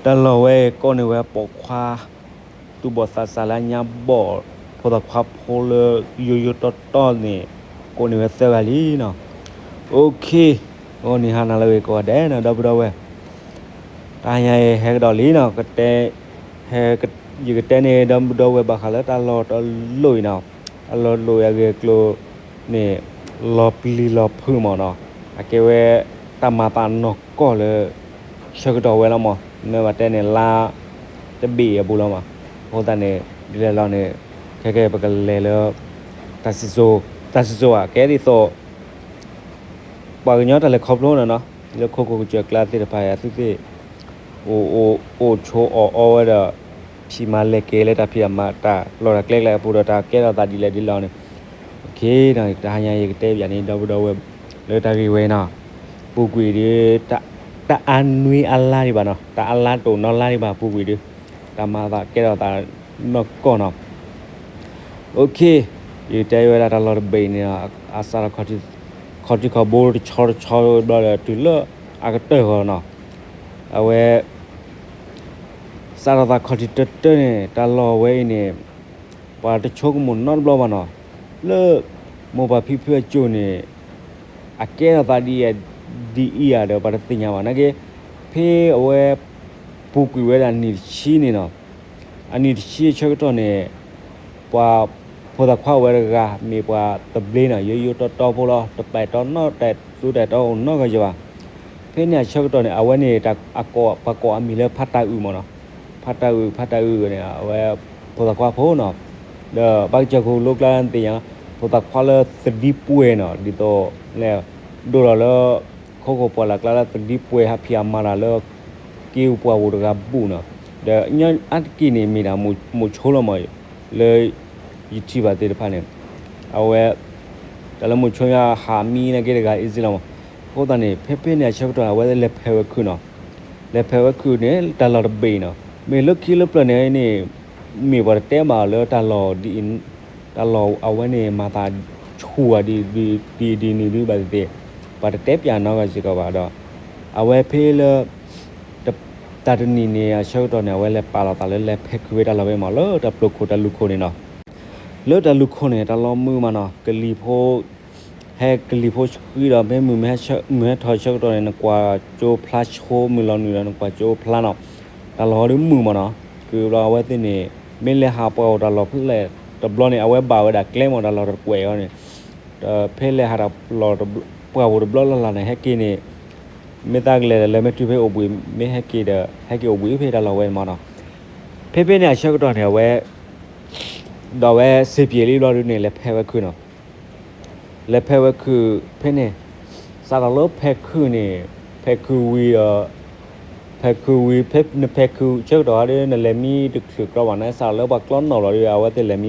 တၢ်လီၢ်ဝဲကိးန့ၢ်ဝဲပိာ်ခွါ သူၣ်ဘီၣ်သးစၢ်လၢညါဘီၣ် ဖိသၣ်ခွါဖိလၢယိယိတီတီန့ၣ် ကိးန့ၢ်ဝဲသၢဂၤလံနီၤ. အိၣ်ခ့, ဂီၤနံၤဟါနၤလၢအဂ့ၤကိးဂၤဒဲးနီၤ ဒီပုၢ်ဒီဝဲၢ်, တဟါညါအံၤဟဲကဒီးလံနီၤ, ကတဲ, ဟဲ, ယကတဲန့ၢ်ဒီပုၢ်ဒီဝဲၢ်ဘၣ်ဃးလၢတၢ်လီၢ်တလိၣ်အံၤနီၤ, တၢ်လီၢ်တလိၣ်အံၤအဂ့ၢ်အကျိၤန့ၣ် လီၤပျံၤလီၤဖုးမးနီၤ, အကဲဝဲတၢ်မၤသးနီၢ်ကီၢ်လၢ ဆၢကတီၢ်ဝဲလီၤမး, မ့ၢ်ဘၣ်တဲန့ၣ် လါတဘ့ၣ်အပူၤလီၤမး, အဃိသတးန့ၣ် ဒ်လဲၣ်လီၤန့ၣ် ခဲကဲပကလဲၤလၢ တၢ်စံၣ်စိၤ, တၢ်စံၣ်စိၤဧါ ကဲဒ်သိး ပှၤကညီတၢ်လဲၤခီဖျိန့ၣ်နီၤ, လၢခိခိၣ်ကစၢၢ်ကျါသ့ၣ်တဖၣ်အံၤ အသုသ့ၣ် အိၣ်, အိၣ်, အိၣ်ဆိးအီၣ်အီဝဲဒီး ဖံးမၤလဲၤက့ၤလၢတၢ်ဖံးတၢ်မၤ တၢ်လီၢ်တၢ်ကျဲကျဲအပူၤဒီး တၢ်ကဲထီၣ်သးဒ်လဲၣ်ဒ်လဲၣ်န့ၣ်, တဟါညါယကတဲပၠးန့ၢ်ဒီပုၢ်ဒီဝဲၢ် လၢတၢ်ဂ့ၢ်ဝဲနီၤ, ပူၤကွံာ်ဒီး တၢ်အါနွံအါလါဒံးဘၣ်နီၤ, တၢ်အါလါတအိၣ်နီလါဒံးဘၣ် ပူၤကွံာ်ဒီး တၢ်မၤသးကဲထီၣ်သးနီၢ်ကီၢ်နီၤ. အိၣ်ခ့, ယကတဲဝဲဒၣ်တၢ်လီၢ်တဘ့ၣ်န့ၣ် အစးထီၣ် ခီၣ်ထံးခီၣ်ဘိတဆီတဆီဘျီဒီး တုၤလၢအကတၢၢ်ဃီနီၤ, အဝဲ စးထီၣ်သးခီၣ်ထံးတၢတၢန့ၣ် တၢ်လီၢ်ဝဲအံၤန့ၣ် ပှၤတဆိကမိၣ်နီတဘျီဘၣ်နီၤ, လၢ မိၢ်ပၢ်ဖံဖုအစိၤန့ၣ် အကဲထီၣ်သးဒ်အံၤဧါ ဒ်အံၤဧါဒီး ပှၤတသ့ၣ်ညါဘၣ်နာ်က့, ဖဲအဝဲ ပူၤကွံာ်ဝဲဒၣ်နံၣ်တဆံန့ၣ်နီၤ, အနံၣ်တဆံအဆၢကတီၢ်န့ၣ် ပှၤဖိသၣ်ခွါဝဲတဂၤ မ့ၢ်ပှၤသဘျ့နီၤ, ယိယိတီတီဖိလီၤ, တပာ်တီနီတၢ်သူတၢ်တီအိၣ်နီတဂၤယၤဘၣ်. ဖဲန့ၣ်အဆၢကတီၢ်န့ၣ် အဝဲန့ၣ် ပှၤကိးအမံၤလၢဖါတၢ်အုးမးနီၤ, ဖါတၢ်အုး ဖါတၢ်အုးန့ၣ် အဝဲ ဖိသၣ်ခွါဖိနီၤ, ဒီးဘၣ်ကစၢၢ်ခိၣ်လိကျါသ့ၣ်ညါ ဖိသၣ်ခွါလၢသဒံပှဲၤနီၤ, ဒ်သိး ဒိၣ်လီၤလၢ ခိခိၣ်ပှၢ်လၢ်ကျါလၢသဒံပှဲၤ ဟးဖံးအမၤတၢ်လၢ က့ပှၤဝူၤတဂၤဘူၣ်နီၤ, ဒီးအါတက့ၢ်န့ၣ် မ့ၢ်ဒၣ်မိၢ်ဆိလီၤမး, လၢ ယထံၣ်ဘၣ်သ့ၣ်တဖၣ်န့ၣ် အဝဲ တၢ်လၢမိၢ်ဆိညါဟးမံနာ်က့တဂၤ easy လီၤမး, အဃိသတးန့ၣ် ဖဲဖဲန့ၣ်အဆၢကတီၢ် အဝဲလဲၤဖဲးဝဲခုၣ်နီၤ, လဲၤဖဲးဝဲခုၣ်န့ၣ် တၢ်လီၢ်တဘ့ၣ်နီၤ, မ့ၢ်လၢခံလၢပျၢၤန့ၣ်န့ၣ် မ့ၢ်ပှၤတတဲဘၣ်အီၤလၢတၢ်လီၢ်ဒ်အံၤ တၢ်လီၢ်အဝဲန့ၣ် မၤသးဆူၣ်ဝဲဒ် ဒ်ဒ်န့ၣ်ဒ်ဘၣ်သ့ၣ်သ့ၣ်, ပှၤတတဲပၠးနီတဂၤစ့ၢ်ကီးဘၣ်ဒီး အဝဲဖဲလၢ တၢ်တနံၤန့ၣ်အဆၢကတီၢ်န့ၣ် အဝဲလဲၤပာ်လီၤသးလၢလဲၤဖဲးခုၣ်ဝဲတၢ်လီၢ်ဝဲမး လၢတၢ်ပျိာ်ခိၣ်တၢ်လူၢ်ခိၣ်န့ၣ်နီၤ, လၢတၢ်လူၢ်ခိၣ်န့ၣ် တၢ်လီၢ်မုာ်မးနီၤ, ကလံၤဖိ ဟဲကလံၤဖိဆှံဒီး ဖဲမုၢ်မ့ၢ်ဟဲထီၣ်ဆၢကတီၢ်န့ၣ် နကွၢ်ကၠိဖျါဆိ မုၢ်လီၤနုာ်ဒီး နကွၢ်ကၠိဖျါနီၤ, တၢ်လီၢ်ဒ်မုာ်မးနီၤ, ကုၢ်ဘျီအဝဲသ့ၣ်န့ၣ် မ့ၢ်လဲၤဟးပှၢ်အိၣ်တၢ်လီၢ်ဖဲလဲၣ်တဘျီန့ၣ် အဝဲဘၣ်ဝဲဒၣ်ကျဲမး တၢ်လီၢ်တကွဲးအီၤန့ၣ်, ဒီးဖဲလဲၤဟးတၢ်လီၢ်ပှၢ်အိၣ်တဘျီလၢ်လၢ်န့ၣ် ဟဲက့ၤန့ၣ် မ့ၢ်သးကလဲၤဒီး လဲၤမ့ၢ်တုၤဖဲအိၣ်ဘှံး မ့ၢ်ဟဲက့ၤဒီး ဟဲက့ၤအိၣ်ဘှံးဖဲတၢ်လီၢ်ဝဲန့ၣ်မးနီၤ, ဖဲဖဲန့ၣ်အဆၢကတီၢ်န့ၣ် အဝဲ ဒီးအဝဲစ့ပျ့ၤလံဘျီဒုန့ၣ် လဲၤဖဲးဝဲခုၣ်နီၤ, လဲၤဖဲးဝဲခုၣ်ဖဲန့ၣ်, စးထီၣ်လၢဖဲးခုၣ်န့ၣ်, ဖဲးခုၣ်ဝံၤဒီး, ဖဲးခုၣ်ဝံၤ ဖဲနဖဲးခုၣ်ဆၢကတီၢ်ဒီး နလဲၤမံတချုးကျီဘၣ်န့ၣ် စးထီၣ်လၢပှၤကျီနီၣ်လီၤဒီး အဝဲသ့ၣ်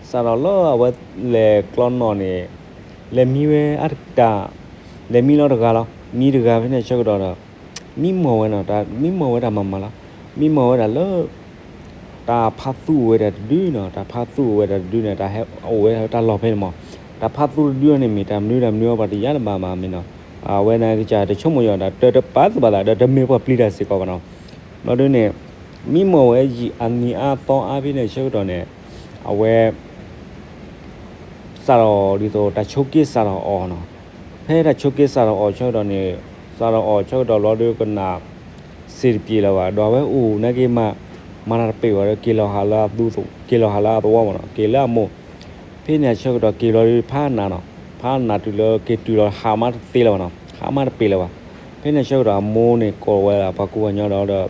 လဲၤမံမးနီၤ, စးထီၣ်လၢအဝဲလဲၤကျီနီၣ်န့ၣ် လဲၤမံဝဲအတၢ်, လဲၤမံလီၤတဂၤလီၤ, မံတဂၤဖဲန့ၣ်ဆၢကတီၢ်ဒီး မံမီၢ်ဝဲနီၤ, မံမီၢ်ဝဲတၢ်မၤမၤလီၤ, မံမီၢ်ဝဲဒၣ်လၢ တၢ်ဖးသူအိၣ်ဝဲဒၣ်တဒုနီၤ, တၢ်ဖးသူအိၣ်ဝဲဒၣ်တဒုန့ၣ် တၢ်ဟဲအိၣ်ဝဲတၢ်လီၢ်ဖဲန့ၣ်မး, တၢ်ဖးသူတဒုအံၤန့ၣ် မ့ၢ်တၢ်မနုၤတၢ်မနုၤ ပှၤတယါတဘၣ်မးမ့ၢ်နီၤ, အဝဲန့ၣ်ကစၢ်တဆိကမိၣ်ယီၤဒီး တတပာ်သူၣ်ပာ်သးဒီး တမ့ၢ်ပှၤပျံၤတၢ်စ့ၢ်ကီးဘၣ်နီၤ, ဘျီဒုန့ၣ် မံမီၢ်ဝဲယံာ်အနံၤအါသီအါဖဲန့ၣ်ဆၢကတီၢ်န့ၣ် အဝဲ စးထီၣ်ဒ်သိး တၢ်ဆိးက့စးထီၣ်အီၣ်နီၤ, ဖဲတၢ်ဆိးက့စးထီၣ်အီၣ်ဆၢကတီၢ်န့ၣ်, စးထီၣ်အီၣ်ဆၢကတီၢ်ဘျီဒုကနၣ် စ့တပျ့ၤလၢၤဘၣ်, ဒီးအဝဲအိၣ်နာ်က့မး, မၤတၢ်တပ့ၤဘၣ်ဒီး က့ၤလီၤဟးလၢအသူ, က့ၤလီၤဟးလၢအသဝီမးနီၤ, က့ၤလၢအမိၢ်, ဖဲန့ၣ်အဆၢကတီၢ်က့ၤဘျီဒုဖးနးနီၤ, ဖးနးတုၤလၢက့ၤတုၤလီၤဟးမးတသ့လၢၤဘၣ်နီၤ, ဟးမးတပ့ၤလၢၤဘၣ်, ဖဲန့ၣ်အဆၢကတီၢ်အမိၢ်န့ၣ်ကိးဝဲဒၣ်ပှၤကူပှၤကညီဒီး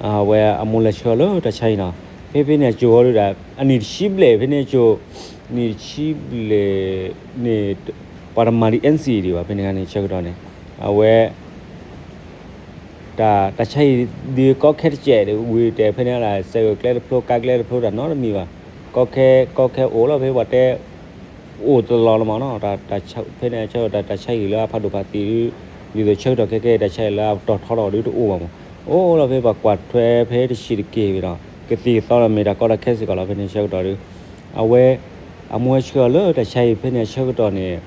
အဝဲအမိၢ်လဲၤဆှၢအီၤလၢတၢ်ဆါဟံၣ်နီၤ, ဖဲဖဲန့ၣ်အစိၤအီၤဒုဒီး အနံၣ်တဆံဘျဲၣ်ဖဲန့ၣ်အစိၤ, နံၣ်တဆံဘျဲၣ်န့ၣ် ပှၤတမၤဒ် NCA ဒံးဘၣ် ဖဲန့ၣ်ဂၤန့ၣ်ဆၢကတီၢ်န့ၣ်, အဝဲ တၢ်, တၢ်ဆါဟံၣ်ဒ်ကီခဲတစဲးဒ်ဝံၤတဲဖဲန့ၣ်ဒၣ် စဲးဂၢၢ်ကျဲတဖျိ ကါကျဲတဖျိတၢ်နီတမံၤဘၣ်, ကီခဲ, ကီခဲအိၣ်လီၤဖဲပှၤတဲ အိၣ်တလီၤလီၤမးနီၤ, ဖဲန့ၣ်ဆၢကတီၢ်တၢ်ဆါဟံၣ်လၢအဖးဒိၣ်ဖးသံးဒ်, ဒ်သိးဆၢကတီၢ်ခဲကဲတၢ်ဆါဟံၣ်လၢအတီၤထီထီၣ်ဒ်တအိၣ်ဘၣ်မး, အိၣ်လီၤဖဲပှၤကွၢ်ထွဲဖဲတဆံးတက့ၢ်ဝံၤဒီး ကသံၣ်ကသီဒီးမ့ၢ်တၢ်ကီတၢ်ခဲစ့ၢ်ကီးလီၤဖဲန့ၣ်ဆၢကတီၢ်ဒ်, အဝဲ, အမိၢ်ဟဲဆှၢအီၤလၢတၢ်ဆါဟံၣ်ဖဲန့ၣ်ဆၢကတီၢ်န့ၣ်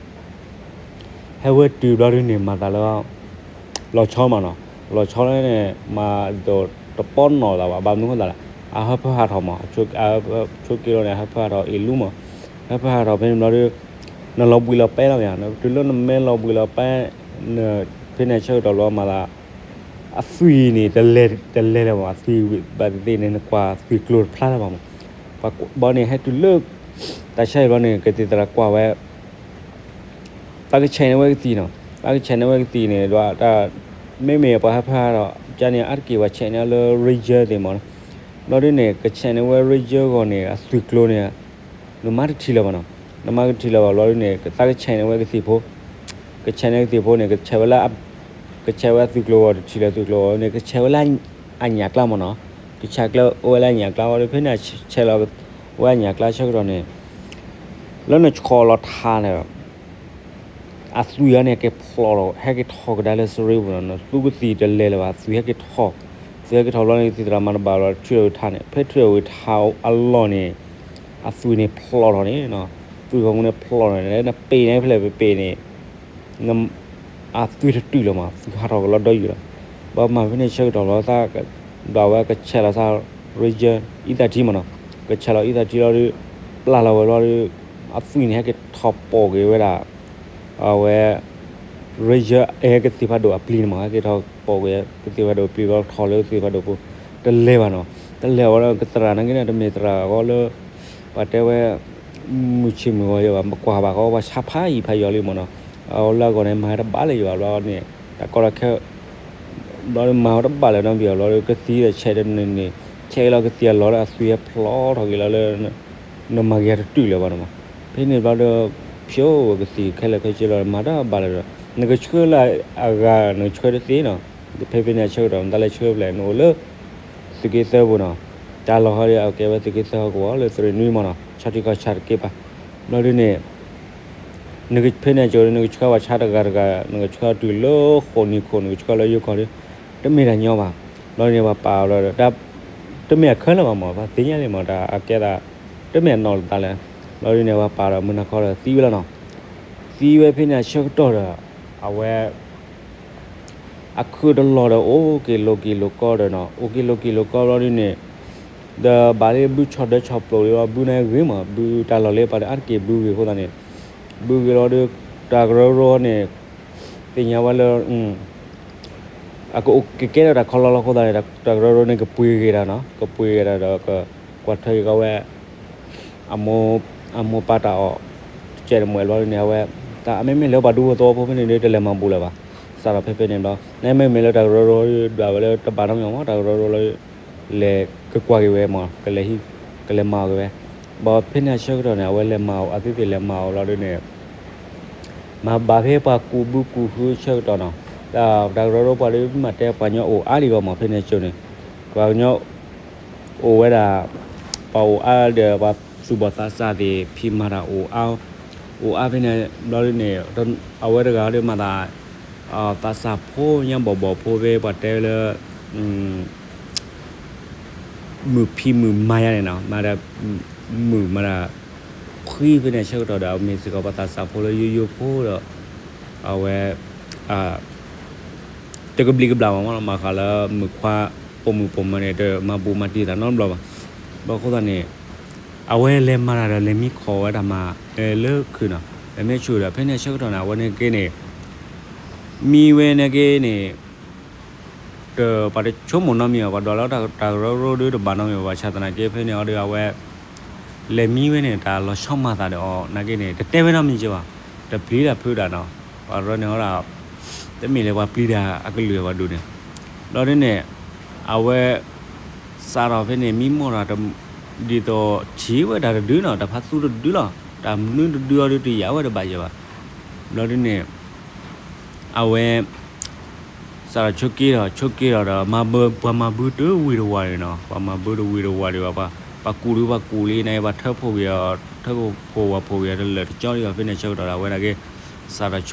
ဟဲဝဲတုၤဘျီဒုန့ၣ် မၤသးလၢ လီၤဆီမးနီၤ, လီၤဆီလၢန့ၣ် မၤဒိးတပီၢ်နီၢ်သးဘၣ် ဘၣ်မနုၤဃိသးလဲၣ် အဟၢဖၢဟးထီၣ်မး ဆိက့လိန့ၣ် အဟၢဖၢဟးထီၣ်အ့ၣ်လူမး ဟၢဖၢဟးထီၣ်ဖဲန့ၣ်ဘျီဒီး နလီၤဘှံးလီၤပဲလီၤမး တုၤလၢနမ့ၢ်လီၤဘှံးလီၤပဲ ဖဲန့ၣ်ဆၢကတီၢ်ဘျီမၤသး အသွံၣ်န့ၣ် တလဲၤလၢၤဘၣ် အသွံၣ်ဘၣ်သ့ၣ်သ့ၣ်န့ၣ် နကွၢ်သွံၣ်ကျိၤတဖျါလၢၤဘၣ်မး ပှၤဘီန့ၣ် ဟဲတုၤလၢ တၢ်ဆါအံၤဘျီန့ၣ် ကသံၣ်သရၣ်ကွၢ်ဝဲ သးကဆဲးန့ၢ်ဝဲကသံၣ်နီၤ သးကဆဲးန့ၢ်ဝဲကသံၣ်န့ၣ် ဒီးတၢ် မ့မ့ၢ်ပှၤဟၢဖၢဟးထီၣ် ကန့ၣ် အါတက့ၢ်ပှၤဆဲးန့ၢ်အီၤလၢ razor သ့ၣ်မးနီၤ ဘျီဒ်န့ၣ် ကဆဲးန့ၢ်ဝဲ razor ဂီၢ်န့ၣ် အသွံၣ်ကျိၤန့ၣ် နမၤတထံၣ်လၢၤဘၣ်နီၤ နမၤကထံၣ်လၢၤဘၣ်ဘျီဒ်န့ၣ် သးကဆဲးန့ၢ်ဝဲကသံၣ်ဖိ ကဆဲးန့ၢ်ကသံၣ်ဖိန့ၣ် ကဆဲးဝဲလၢ ကဆဲးဝဲအသွံၣ်ကျိၤဂီၢ် တထံၣ်လၢသွံၣ်ကျိၤဂီၢ်န့ၣ် ကဆဲးဝဲလၢအညၣ်ကျါမးနီၤ ကဆဲးကျၢအိၣ်ဝဲလၢအညၣ်ကျါဝံၤဒီး ဖဲန့ၣ်ဆဲးလီၤဝဲအညၣ်ကျါဆၢကတီၢ်န့ၣ် လၢနဆီၣ်လီၤထးန့ၣ် အသွံၣ်အံၤန့ၣ် က့ၤဖျိးထီၣ် ဟဲက့ၤထီၣ်ကဒါလၢစရ့ပူၤနီၤ နသူကသံၣ်တလဲၤလၢၤဘၣ် သွံၣ်ဟဲက့ၤထီၣ် သွံၣ်ဟဲက့ၤထီၣ်ဘျီန့ၣ် ကသံၣ်သရၣ်မၤတဘၣ်ဘျီ ထုးထီၣ်ဝံၤထးန့ၣ် ဖဲထုးထီၣ်ဝံၤထးအလီၢ်န့ၣ် အသွံၣ်န့ၣ်ဖျိးထီၣ်န့ၣ် သွံၣ်ဖီမူန့ၣ်ဖျိးထီၣ်န့ၣ် နပ့ၤန့ၣ်ဖဲလဲၣ်ပပ့ၤန့ၣ် အသွံၣ်တတုာ်လၢၤမး သွံၣ်ဟးထီၣ်ကလီဒီယုာ်လီၤ. ဘၣ်မၤဖဲန့ၣ်ဆၢကတီၢ်လီၤ သး ဘၣ်ဝဲကဆဲးလီၤသး razor အံသၣ်ထံမးနီၤ ကဆဲးလီၤအံသၣ်ထံလီၤဒီး ပျၢ်လီၤဝဲလီၤဒီး အသွံၣ်န့ၣ် ဟဲက့ၤထီၣ်ပိာ်က့ၤဝဲဒၣ် အဝဲ razor ဟဲက့ၤသ့ၣ်ဖးဒိၣ်အပျံၤန့ၣ်မး ဟဲက့ၤထီၣ်ပိာ်က့ၤ ကသ့ၣ်ဖးဒိၣ်ပျံၤလီၤထီၣ်လၢကသ့ၣ်ဖးဒိၣ်ပူၤ တလဲၤဘၣ်နီၤ တလဲၤဝဲလီၤ ကသရၣ်နာ်က့န့ၣ် တမ့ၢ်သရၣ်အဂီၢ်လၢ ပှၤတဲဝဲ မုၢ်ဆ့ၣ်မုၢ်ဂီၤယဲဘၣ် မကွၢ်ဘၣ်ဃီ ပှၤဆါဖးယံၤဖးယီၤလံမးနီၤ အလၢအဂီၢ်န့ၣ် မၤတဘၣ်လၢၤယဘၣ်ဘျီန့ၣ် တၢ်ကီတၢ်ခဲ ဘျီဒီးမၤဝဲတဘၣ်လၢၤနီတဘျီဘျီဒီး ကသံၣ်ဒီးဆဲးတန့ၢ်န့ၣ် ဆဲးလီၤကသံၣ်အလီၢ်ဒီး အသွံၣ်ဟဲဖျိးထီၣ်က့ၤလီၤလၢ နမၤက့ၤတတုာ်လၢၤဘၣ်န့ၣ်မး ဖဲန့ၣ်ဘျီဒီး ဖျိကသံၣ်ခဲလၢာ်ခဲဆ့လီၤ မၤတဘၣ်လၢၤဒီး နကဆှၢလၢအဂၤ နကဆှၢတသ့နီၤ ဖဲဖဲန့ၣ်အဆၢကတီၢ် နတၢ်လဲၤဆှၢဖျဲၣ် နအိၣ်လၢ သုးက့သၢပူၤနီၤ တၢ်လီၢ်ဟီဒီး အကဲဝဲသုးက့သၢဟီၣ်ကဝီၤလၢသုးရ့ၣ်နွံမးနီၤ ဆီထံခီၣ်ဆၣ်တက့ၢ်ပၢ် ဘျီဒ်န့ၣ် နကဖဲန့ၣ်အကၠိၤ နကဆှၢပှၤဆါတဂၤတဂၤ နကဆှၢတုၤလၢဃိးနံၣ်ခိၣ် နကဆှၢလၢယိၤကီၢ်ဒီး တမ့ၢ်တၢ်ညီဘၣ် ဘျီဒ်န့ၣ် ပှၤပာ်အီၤလီၤဒီး တၢ် တမ့ၢ်အခၢလၢၤဘၣ်မး ပှၤသ့ၣ်ညါလံမး တၢ်အကဲသး တမ့ၢ်အနီၢ်လၢၤသးလဲၣ် ဘျီဒ်န့ၣ် ပှၤပာ်ဒီးမုၢ်နၤခီဒီးသံဝဲလီၤနီၤ သံဝဲဖဲန့ၣ်အဆၢကတီၢ်ဒီး အဝဲ အခုတလီၢ်ဒီး အိၣ်က့ၤလိာ်က့ၤလိာ်ကီဒီးနီၤ အိၣ်က့ၤလိာ်က့ၤလိာ်ကီဘျီဒ်န့ၣ် ဒီးဘၣ်လၢဘုဆီၣ်ဒၢဆီၣ်ပျိာ်လံလီၤ ဘုန့ၣ်ဂ့ၤမး ဘုတၢ်လီၢ်လၢပှၤဒီးအါတက့ၢ်ဘုဂ့ၤအဃိသတးန့ၣ် ဘုဂ့ၤလီၤဒီး တၢ်ကရၢကရိန့ၣ် သ့ၣ်ညါဝဲလၢ အကအိၣ်ကကဲထီၣ်တၢ်ခီလီလီအဃိသတးန့ၣ် တၢ်ကရၢကရိန့ၣ် ကပှ့ၤက့ၤတၢ်နီၤ ကပှ့ၤက့ၤတၢ်ဒီး ကွၢ်ထွဲက့ၤကီဝဲ အမိၢ်ပၢ်တၢ်အီၣ် တကဲတမှဲာ်ဘျီဒ်န့ၣ် အဝဲ တၢ်မ့မ့ၢ်လၢပှၤဒူဖိသဝီဖိဖဲန့ၣ်ဒီး တလဲၤမၤဘူးလၢၤဘၣ် စးထီၣ်ဖဲဖဲန့ၣ်ဘျီ နမ့မ့ၢ်လၢတၢ်ကရၢကရိဒွးဝဲလၢတဘၣ်နီတမံၤမး တၢ်ကရၢကရိလၢ လဲၤကကွၢ်က့ၤဝဲမး ကလဲၤဟံး ကလဲၤမၤအီၣ်က့ၤဝဲ ဘၣ်ဖဲန့ၣ်အဆၢကတီၢ်န့ၣ် အဝဲလဲၤမၤအီၣ် အဝဲသ့ၣ်လဲၤမၤအီၣ်ဘျီဒ်န့ၣ် မၤဘၣ်ဖဲပှၤကူးဘုကူးဟုဆၢကတီၢ်နီၤ တၢ်ကရၢကရိပှၤဒီးမၤတဲပှၤကညီအိၣ်အါလံဂီၢ်မး ဖဲန့ၣ်အကၠိၤန့ၣ် ပှၤကညီ အိၣ်ဝဲဒၣ် ပှၤအိၣ်အါဒီးပှၤသူၣ်ဘီၣ်သးစၢ်သ့ၣ် ဖံးမၤတၢ်အိၣ်အါ အိၣ်အါဖဲန့ၣ်ဘျီဒ်န့ၣ် အဝဲတဂၤဒီးမၤသး သးစၢ်ဖိညါဘီၣ်ဘီၣ်ဖိဖဲပှၤတဲလၢ မုၢ်ဖံးမုၢ်မၤယါန့ၣ်နီၤ မၤဒီး မုၢ်မၤဒီး ဖှံဖဲန့ၣ်ဆၢကတီၢ်ဒီး အမ့ၢ်စ့ၢ်ကီးပှၤသးစၢ်ဖိလၢယိယိဖိဒီး အဝဲ တကဘျံးကဘျၣ်ဘၣ်မး မၤဃးလၢမုၢ်ခွါ ပိာ်မုၣ်ပိာ်မၢၤန့ၣ် တမၤဘူးမၤတံၢ်သးနီတဘျီဘၣ်. ဘၣ်အဃိသတးန့ၣ် အဝဲလဲၤမၤတၢ်ဒီး လဲၤမံခီၣ်ဝဲတၢ်မၤ လၢခုၣ်နီၤ လဲၤမံဆူၣ်ဒီး ဖဲန့ၣ်အဆၢကတီၢ်န့ၣ် အဝဲန့ၣ်က့န့ၣ် မံဝဲန့ၣ်က့န့ၣ် တပှၤတဆိကမိၣ်နီတမံၤဘၣ် ပှၤဒွးလၢတၢ်ကရၢကရိဒုးတဘၣ်နီတမံၤဘၣ် ဘၣ်ဆၣ်သနာ်က့ ဖဲန့ၣ်အီၤဒီး အဝဲ လဲၤမံဝဲန့ၣ် တၢ်လီၤဆီမၤသးဒီးအီၤ နာ်က့န့ၣ် တတဲဝဲနီတမံၤက့ဘၣ် တပျံၤတၢ်ဖုးတၢ်နီၤ ပှၤရၢန့ၣ်အီၤဒၣ် တမ့ၢ်လၢပှၤပျံၤတၢ်အကလုာ်ဘၣ်ဒိၣ်န့ၣ် ဘျီဒ်န့ၣ် အဝဲ စးထီၣ်ဖဲန့ၣ် မံမီၢ်တၢ် ဒ်သိးထံၣ်ဝဲတၢ်တဒုနီၤ တၢ်ဖးသူတဒုလီၤ တၢ်မနုၤတဒုအီၤဒုးတယာ်ဝဲတဘၣ်ယဲဘၣ် ဘျီဒ်န့ၣ် အဝဲ စးထီၣ်ဆိးက့ဒီး ဆိးက့ဒီးဒီး ပှၤမၤဘုတဝံၤတဝါန့ၣ်နီၤ ပှၤမၤဘုတဝံၤတဝါဒံးဘၣ် ပှၤကူးဒုးပှၤကူးလံ နာ်က့ပှၤထၢဖှိၣ်က့ၤအီၤ ထၢဖှိၣ်ဝၤဖှိၣ်က့ၤအီၤ တလၢာ်တကၠီဒံးဘၣ် ဖဲန့ၣ်ဆၢကတီၢ်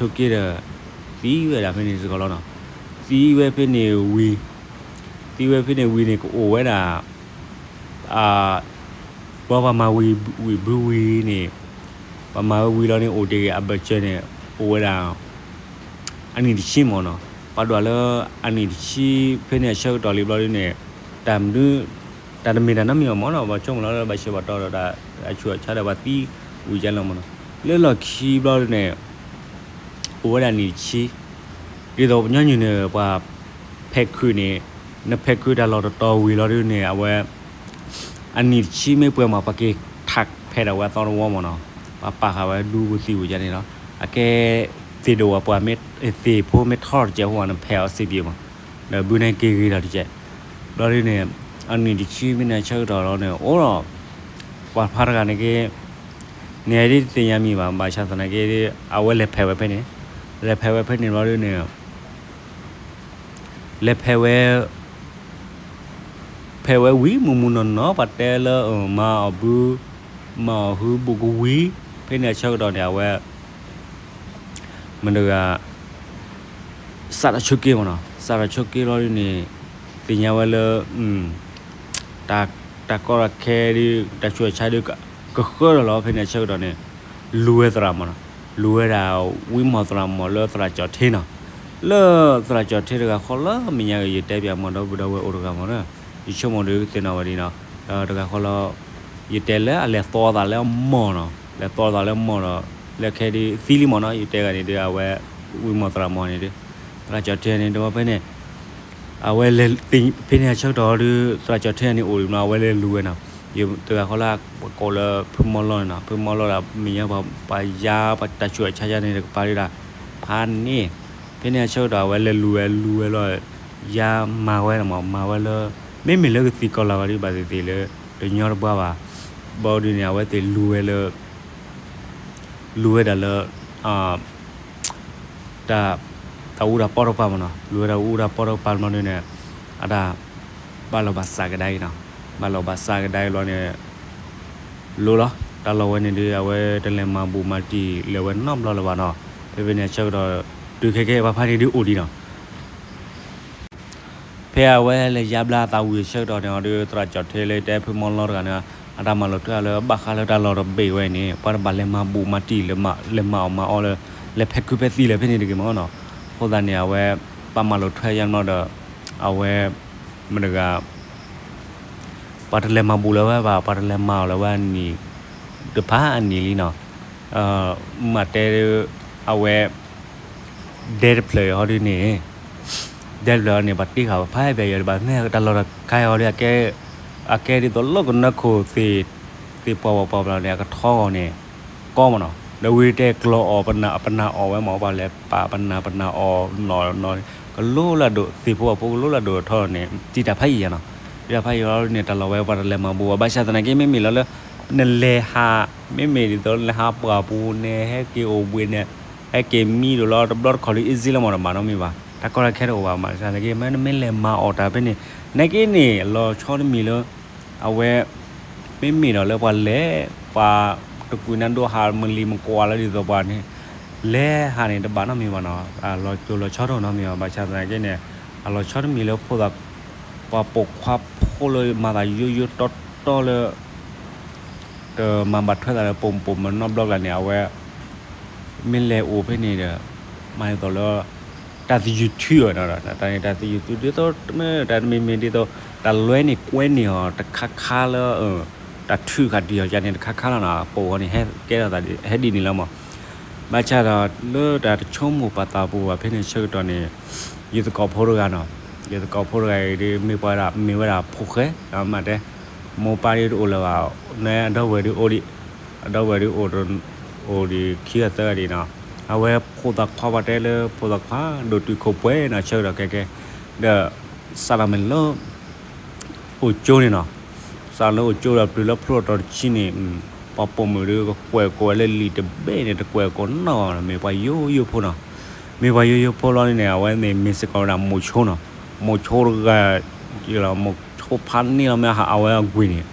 ဒီး အဝဲဒၣ်က့ စးထီၣ်ဆိးက့ဒီး သံဝဲဒၣ်ဖဲန့ၣ်စ့ၢ်ကီးလီၤနီၤ သံဝဲဖဲန့ၣ်ဝံၤ သံဝဲဖဲန့ၣ်ဝံၤန့ၣ် ကအိၣ်ဝဲဒၣ် ပှၤပှၤမၤဝံၤဝံၤဘုဝံၤန့ၣ် ပှၤမၤဝံၤလီၤန့ၣ် အိၣ်တ့ၢ်က့ၤအဘၢၣ်စၢၤန့ၣ် အိၣ်ဝဲဒၣ် အနံၣ်တဆံမးနီၤ ပှၤဒွးလၢအနံၣ်တဆံ ဖဲန့ၣ်အဆၢကတီၢ်လံဘျီဒ်န့ၣ် တၢ်မနုၤ တၢ်တမ့ၢ်တၢ်နီတမံၤဘၣ်မ့ၢ်နီၤ, ပှၤဆိကမိၣ်လီၤလၢဘၣ်ဆၢဘၣ်တီဒီးတၢ်ဆူးတၢ်ဆါဒီး ပှၤသံဝံၤကဲလီၤမ့ၢ်နီၤ, လၢလီၢ်ခံဘျီဒ်န့ၣ် အိၣ်ဝဲဒၣ်နံၣ်တဆံ, ဒ်သိးပညီနုၢ်န့ၣ် ပှၤဖဲးခုးန့ၣ် နဖဲးခုးတၢ်လီၢ်တတီၤဝံၤလီၤဒ်န့ၣ် အဝဲ အနံၣ်တဆံမ့ၢ်ပှဲၤမး ပှၤက့ၤထးဖဲးဒၣ်ဝဲအသီတဝီမ့ၢ်နီၤ, ပှၤပာ်ဃာ်ဝဲဒူပူၤသံဝံၤကဲန့ၣ်လီၤ, အကဲ သ့ၣ်ဒိၣ်ဝဲပှၤမ့ၢ် သ့ၣ်ဖိမ့ၢ်ထီထီၣ်တကဲးဖိ နဖဲးအီၤစ့ၢ်ကီးမး, ဒီးဘုန့ၣ်က့ၤဂ့ၤထီၣ်တကဲး, ဘျီဒ်န့ၣ် အနံၣ်တဆံဖဲန့ၣ်အဆၢကတီၢ်လီၤန့ၣ် အိၣ်ဒီး ပှၤဖါတဂၤန့ၣ်က့ၤ န့ၣ်ဒ်တသ့ၣ်ညါမံၤဘၣ် ဘၣ်ဆၣ်သနာ်က့ အဝဲလဲၤဖဲးဝဲဖဲန့ၣ်, လဲၤဖဲးဝဲဖဲန့ၣ်ဘျီဒ်န့ၣ် လဲၤဖဲးဝဲ ဖဲးဝဲဝံၤ မုၢ်မုၢ်နီၢ်နီၢ် ပှၤတဲလၢ မၤအီၤဘု မၤအီၤဟုဘူးကဝံၤ, ဖဲန့ၣ်အဆၢကတီၢ်န့ၣ် အဝဲ မတၤတဂၤ စးထီၣ်ဆိးက့မ့ၢ်နီၤ, စးထီၣ်ဆိးက့ဘျီဒ်န့ၣ် သ့ၣ်ညါဝဲလၢ တၢ်ကီတၢ်ခဲဒ် တၢ်ဆူးတၢ်ဆါဒ် ကဃၢလီၤလီၤ ဖဲန့ၣ်အဆၢကတီၢ်န့ၣ် လူၤဝဲသရၣ်မ့ၢ်နီၤ, လူၤဝဲဒၣ်ဝံမီၢ်သရၣ်မ့ၢ်လၢသရၣ်ကၠီၣ်ထ့နီၤ, လၢသရၣ်ကၠီၣ်ထ့တဂၤဃီလၢမဲာ်ညါက့ၤ ယတဲပၠးမ့ၢ်ဒီပုၢ်ဒီဝဲၢ်အိၣ်တဂၤမ့ၢ်နီၤ, ယဆိကမိၣ်ဒီးကသ့ၣ်နီၣ်ဝဲဒ်နီၤ, ဒီးတဂၤဃီလၢ ယတဲလၢအလဲၤသီသးလၢအမီၢ်နီၤ, လဲၤသီသးလၢအမီၢ်ဒီး လၢခဲဒ်သံလံမ့ၢ်နီၤ, ယတဲဂၤန့ၣ်ဒီး အဝဲ ဝံမီၢ်သရၣ်မီၢ်န့ၣ်ဒီး သရၣ်ကၠီၣ်ထ့န့ၣ် တဘျီဖဲန့ၣ် အဝဲလဲၤ ဖဲန့ၣ်အဆၢကတီၢ်ဒီး သရၣ်ကၠီၣ်ထ့န့ၣ်အိၣ်ဒံးမ့ၢ်နီၤ, အဝဲလဲၤလူၤဝဲနီၤ, ယတဂၤဃီလၢ ပကိးလၢဖုမီၢ်လီၢ်န့ၣ်နီၤ, ဖုမီၢ်လီၢ်ဒီးမဲာ်ညါပှၤ ပှၤယါ ပှၤတၢ်ဆူးတၢ်ဆါယါန့ၣ် တကပၤဒၣ် ဖးန့ၣ်, ဖဲန့ၣ်အဆၢကတီၢ် အဝဲလဲၤလူၤဝဲ လူၤဝဲလီၤ ယါမၤဝဲနီၤမး မၤဝဲလၢ မ့မ့ၢ်လၢကသံၣ်ကီၢ်လၢ်ဂီၤဒ်ဘၣ်သ့ၣ်သ့ၣ်လၢ တညီတဘှါဘၣ်, ဘျီဒ်န့ၣ် အဝဲသ့ၣ်လူၤဝဲလၢ လူၤဝဲဒၣ်လၢ တၢ် တၢ်အူတၢ်ပီတကပၤမ့ၢ်နီၤ, လူၤဝဲဒၣ်အူတၢ်ပီတကပၤဘျီဒ်န့ၣ် အတၢ် ဘၣ်လီၤဘၣ်စးကဒါအံၤနီၤ, ဘၣ်လီၤဘၣ်စးကဒါအံၤဘျီန့ၣ် လိၤလီၤ, တၢ်လီၢ်ဝဲန့ၣ်ဒီး အဝဲတလဲၤမၤဘူးမၤတံၢ်လၢၤဝဲနီတဘျီလၢၤဘၣ်နီၤ, ဖဲဖဲန့ၣ်အဆၢကတီၢ် တုၤခဲကဲပှၤဖါန့ၣ်ဒ်အိၣ်ဒံးနီၤ ဖဲအဝဲလဲၤယါဘျါအသးဝံၤအဆၢကတီၢ်န့ၣ်ဒီး သရၣ်ကၠီၣ်ထ့လၢတဲဖုမီၢ်လီၢ်တဂၤန့ၣ် အတၢ်မၤလိာ်ထွဲအီၤလၢဘၣ်ဃးလၢတၢ်လီၢ်တဘ့ၣ်ဝဲန့ၣ် ပှၤတဘၣ်လဲၤမၤဘူးမၤတံၢ်လၢ လဲၤမၤအီၣ်မၤအီလၢ လဲၤဖဲးခုးဖဲးသံလၢၤဖဲန့ၣ်တဂ့ၤမ့ၢ်နီၤ, အဃိသတးန့ၣ် အဝဲ ပှၤမၤလိာ်ထွဲယါနီၤဒီး အဝဲ မတၤတဂၤ ပှၤတလဲၤမၤဘူးလၢၤဝဲဘၣ် ပှၤတလဲၤမၤအီၣ်လၢၤဝဲအနံၣ် တဖၣ်အနံၣ်လံနီၤ, မ့ၢ်တဲ အဝဲ ဒဲတဖျၢၣ်အံၤဟီဒ်န့ၣ် ဒဲတဖျၢၣ်အံၤန့ၣ် ပှၤတ့ဃာ်ပဖးဘၣ်ယၤဒံးဘၣ် မ့ၢ်တၢ်လီၢ်တခါအံၤဟီဒ် အကဲဒ်သိးလၢကနၢခိၣ်သ့ၣ် သ့ၣ်ပှၢ်ပှၢ်ပှၢ်ပှၢ်န့ၣ် အကထီဂီၤန့ၣ် ကီမ့ၢ်နီၤ, ဒီးဝံၤတဲကျီအီၤ ပနၢ်အီၣ်ဝဲမ့ၢ် ပှၤလဲၤပာ်ပနၢ်ပနၢ်အီၣ်နီၢ် ကလိလၢဒိၣ် သ့ၣ်ဖိအဖိကလိလၢဒိၣ်ထီန့ၣ် တံာ်တာ်ဖးယံာ်ယါနီၤ, တံာ်တာ်ဖးယံာ်လီၤန့ၣ် တၢ်လီၢ်ဝဲပှၤတလဲၤမၤဘူးဘၣ် ဘၣ်ဆၣ်သနာ်က့ မ့မ့ၢ်လီၤလၢ နလဲၤဟး မ့မ့ၢ်ဒ်သိးလၢနဟးပှၢ်ပူၤန့ၣ် ဟဲက့ၤအိၣ်ဘှံးန့ၣ် ဟဲက့ၤမံဒိၣ်လီၤ တဘျီတခီၣ်လံ easy လီၤမ့ၢ် တဘၣ်နီတမံၤဘၣ် တၢ်ကီတၢ်ခဲတအိၣ်ဘၣ် ဘၣ်ဆၣ်သနာ်က့ မ့နမ့ၢ်လဲၤမၤအီၣ်တၢ်ဖဲန့ၣ် နာ်က့န့ၣ် လီၤဆီတမံၤလၢ အဝဲ မ့မ့ၢ်ဒီးလၢပှၤလဲၤ ပှၤတကွံာ်နါဒိဟးမလံၤမကွၢ်လၢဒ်သိးပှၤန့ၣ် လဲၤဟးန့ၣ်တဘၣ်နီတမံၤဘၣ်နီၤ, လီၤစိၤလီၤဆီတအိၣ်နီတမံၤဘၣ် ဘၣ်ဆၣ်သနာ်က့န့ၣ် အလီၤဆီတမံၤလၢဖိသၣ် ပှၤပိာ်ခွါဖိလၢမၤသးယိယိတီတီလၢ တမၤဘၣ်ထွဲသးလၢပိာ်မုၣ်ပိာ်မၢၤနီတဘျီကလၢ်န့ၣ် အဝဲ မ့ၢ်လဲၤအိၣ်ဖဲန့ၣ်ဒီး မၤဒ်သိးလၢ တၢ်သယုၢ်ထုအီၤနီၤ, တၢ်န့ၣ်တၢ်သယုၢ်ထုဒ်သိး တမ့ၢ်တၢ်တမံၤမံၤဒ်သိး တၢ်လွဲန့ၣ်ကွဲန့ၢ်အီၤတခါခါလၢ တၢ်ထုးဃာ်တံၢ်အီၤယါန့ၣ်တခါခါလီၤနီၤ, ပိာ်အီၤန့ၣ် ဟဲကဲထီၣ်သး ဟဲဒ်န့ၣ်လီၤမး, ဘၣ်ဆၣ်ဒီးလၢတၢ်တဆိကမိၣ်ပာ်သးပူၤဘၣ်ဖဲန့ၣ်ဆၢကတီၢ်န့ၣ် ယသကိးဖိတဂၤနီၤ, ယသကိးဖိတဂၤအံၤဒ်မ့ၢ်ပှၤဒၣ်မ့ၢ်ဝဲဒၣ်ဖိၣ်ဃဲ မ့ၢ်တဲ မိၢ်ပၢ်ဒ်တအိၣ်လၢၤဘၣ်, နအဒီပုၢ်ဝဲၢ်ဒ်အိၣ်ဒံး, အဒီပုၢ်ဝဲၢ်ဒ်အိၣ် အိၣ်ဒံးခံဂၤသၢဂၤဒံးနီၤ, အဝဲဖိသၣ်ခွါပှၤတဲလၢဖိသၣ်ခွါ ဒိၣ်တုာ်ခိၣ်ပှဲၤနီၤ ဆၢကတီၢ်ခဲကဲ, ဒီး စးထီၣ်မ့ၢ်လၢ အိၣ်ကၠိန့ၣ်နီၤ, စးထီၣ်လၢအိၣ်ကၠိဒီးပျုၤလၢဖျိထီၣ်တဆံန့ၣ်, ပှၤပိာ်မုၣ်ဒီးကကွဲးကိးဝဲလၢလံာ်တဘ့ၣ်န့ၣ် တကွဲးကိးနီၢ်နီၤ, မ့ၢ်ပှၤယိယိဖိနီၤ, မ့ၢ်ပှၤယိယိဖိလီၤန့ၣ် အဝဲန့ၣ်မ့ၢ်စ့ၢ်ကီးဝဲဒၣ်မိၤဆိနီၤ, မိၤဆိတဂၤ မိၤဆိဖးန့ၢ်လီၤမ့ၢ်ဟးအဝဲအကွံာ်န့ၣ်,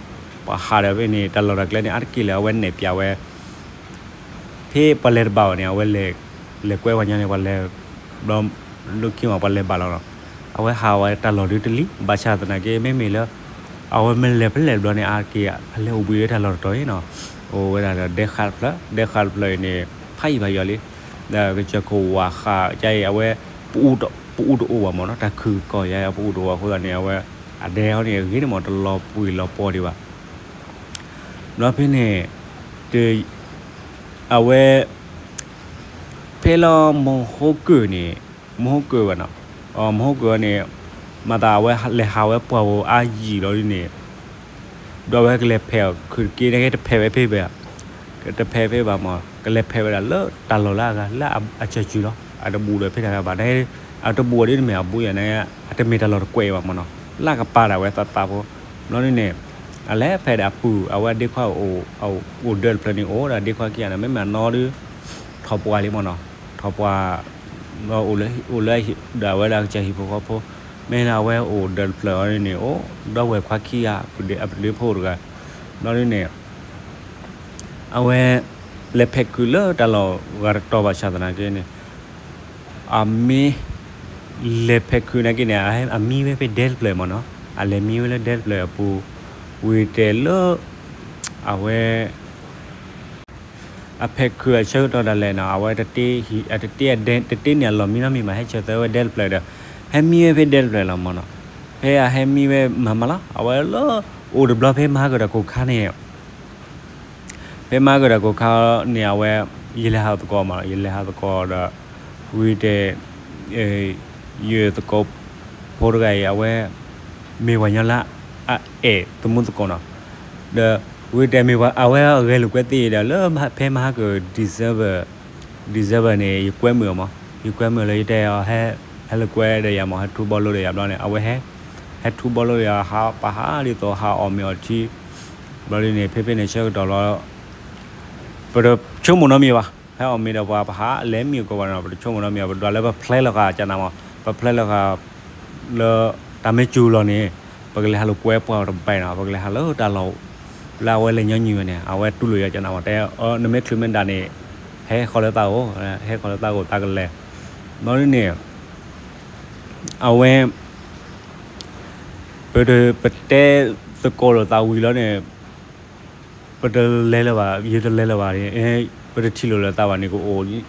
ပှၤဟးဒီးဖဲန့ၣ် တၢ်လီၢ်တၢ်ကျဲန့ၣ် အါတက့ၢ်လၢအဝဲနဲၣ်ပၠးဝဲ ဖဲပှၤလဲၤတဘၣ်ဘၣ်န့ၣ် အဝဲလဲၤ လဲၤကွဲပှၤညီန့ၣ် ပှၤလဲၤ ဘျီ လၢခံမး ပှၤလဲၤဘၣ်လီၤနီၤ, အဝဲဟးဝဲတၢ်လီၢ်ဒ်တလံၤ ဘၣ်ဆၣ်သနာ်က့ မ့မ့ၢ်လၢ အဝဲမ့ၢ်လဲၤဖဲလဲၣ်တဘျီန့ၣ် အါတက့ၢ် အလဲၤအိၣ်ဘှံးဝဲတၢ်လီၢ်တတီၤအံၤနီၤ, အိၣ်ဝဲဒၣ်ဒီးဒဲဃာ်တဖျၢၣ် ဒဲဃာ်တဖျၢၣ်အံၤန့ၣ် ဖးယံာ်ဖးယီၤလံ, ဒီးကစၢၢ်ခိၣ်ဝၣ်ဃးကါအံၤ အဝဲ ပအူ ပအူတအိၣ်ဘၣ်မ့ၢ်နီၤ, တၢ်ခုၣ်ကီၢ်ယါ ပအူတအိၣ်ဘၣ်အဃိသတးန့ၣ် အဝဲ အဒဲဟီန့ၣ် အဂ့ၤန့ၣ်မ့ၢ် တလီၤပှံၤလီၤပီၤဒံးဘၣ်. ဘျီဖဲန့ၣ် အဝဲ ဖဲလၢမဟိကၢၢ်န့ၣ်, မဟိကၢၢ်ဘၣ်နီၤ, မဟိကၢၢ်န့ၣ် မၤသးအဝဲလဲၤဟးဝဲပှၢ်ဧိၤအါယံာ်လီၤဒ်န့ၣ်, ဒီးအဝဲကလဲၤဖဲးအီၤခုၣ်တက့ၢ် နကဲတဖဲးဝဲဖဲဘၣ်, တဖဲးဖဲဘၣ်မ့ၢ် ကလဲၤဖဲးဝဲဒၣ်လၢတၢ်လီၢ်လၢအဂၤ လၢအစၢၤစုလီၤ, အတဘူးဒီးဖဲတဂၤဘၣ်, အတဘူးအီၤဒ်တမ့ၢ်အဘူးယၤန့ၣ် အတမ့ၢ်တၢ်လီၢ်တကွဲးဘၣ်မ့ၢ်နီၤ, လၢကပၤဒၣ်ဝဲသးသးဖိ, ဘျီဒ်န့ၣ် အလဲၤဖဲးဒၣ်အပုၢ် အဝဲဒ့ခွါအိၣ်, အိၣ်ဒၢးတဖျၢၣ်န့ၣ်အိၣ်ဒီးဒ့ခွါခံဂၤန့ၣ် မ့မ့ၢ်အနီၢ်ဒုး ထီၣ်ပှၢ်လံမ့ၢ်နီၤ, ထီၣ်ပှၢ် အိၣ်လၢဒၣ်ဝဲဒၣ်ကစၢ်ဟံၣ်ဖိဃီဖိ, မ့ၢ်လၢအဝဲအိၣ်ဒၢးတဖျၢၣ်အီၤန့ၣ် အိၣ်ဒီးဝဲၢ်ခွါခံဂၤ အပဒ့ဖိတဂၤ, ဘျီဒ်န့ၣ် အဝဲ လဲၤဖဲးခုၣ်လၢတၢ်လီၢ်ဂၤတတီၤဘၣ်ဆၣ်သနာ်က့န့ၣ် အမ့ၢ် လဲၤဖဲးခုၣ်နာ်က့န့ၣ် အမံဝဲဖဲဒဲတဖျၢၣ်မ့ၢ်နီၤ, အလဲၤမံဝဲလၢဒဲတဖျၢၣ်အပူၤ, ဝံၤတဲလၢ အဝဲ အဖဲးခုၣ်အဆၢကတီၢ်ဒၣ်လဲာ်နီၤ အဝဲ တတ့န့ၢ်အလီၢ်မံနီတမံၤဘၣ် ဟဲဆၢသၢဝဲဒဲတဖျၢၣ်ဒီး ဟဲမံဝဲဖဲဒဲတဖျၢၣ်လီၤမ့ၢ်နီၤ, ဖဲအဟဲမံဝဲမၤမၤလီၤ အဝဲလၢ အိၣ်တဘျီဖဲမၤဟါကၢၣ်တၢ်ကိၢ်ခါန့ၣ် ဖဲမၤဟါကၢၣ်တၢ်ကိၢ်ခါန့ၣ် အဝဲ ယလဲၤဟးသကိးမး ယလဲၤဟးသကိးဒီး ဝံၤတဲ ယသကိးဖိတဂၤအံၤ အဝဲ မ့ၢ်ပှၤညီလၢ အအဲၣ်သမူသကိးနီၤ, ဒီး ဝံၤတဲမ့ၢ်ပှၤ အဝဲအဂဲၤလိာ်ကွဲသ့ဒီး လၢဖဲမၤဟါကၢၣ် December, December န့ၣ် ယကွဲမုာ်အီၤမး ယကွဲမုာ်လၢယတဲအီၤ ဟဲလိာ်ကွဲဒီးယၤမး ဟဲထူဘီလိဒီးယၤဘျီန့ၣ် အဝဲဟဲ ဟဲထူဘီလိဒီးယၤ ဟးပဟး ဒ်သိးဟးအီၣ်မ့ၤအီထံ ဘျီဒ်န့ၣ် ဖဲဖဲန့ၣ်ဆၢကတီၢ်လီၤ ပတဆိကမိၣ်နီတမံၤဘၣ်, ဟဲအီၣ်မ့ၤဒီးပှၤပဟးလဲၤမံအကိာ်ဘၣ်နီၤ ပတဆိကမိၣ်နီတမံၤဘၣ် ပဒွးလၢပဖျဲလီၤဃာ်ကနၣ်မး ပဖျဲလီၤဃာ် လၢ တၢ်မ့ၢ်စူၤလီၤန့ၣ် ပကလဲၤဟးလိာ်ကွဲပှၤအီၤတဘၣ်နီၤ ပကလဲၤဟးလၢတၢ်လီၢ် လၢအဝဲလဲၤညီနုၢ်ဝဲန့ၣ် အဝဲတူၢ်လိာ်ယၤကနၣ်မး တဲ နမ့ၢ်ချုးမ့ၢ်ဒၣ်န့ၣ် ဟဲဃီၤလၢသးအိၣ် ဟဲဃီၤလၢသးအိၣ်သးကလဲၤ ဘျီဒ်န့ၣ် အဝဲ ပ ပတဲသကိးလိာ်သးဝံၤလီၤန့ၣ် ပတလဲၤလၢၤဘၣ် ယတလဲၤလၢၤဘၣ် ပတထံၣ်လိာ်လၢၤသးဘၣ်န့ၣ် ကအိၣ်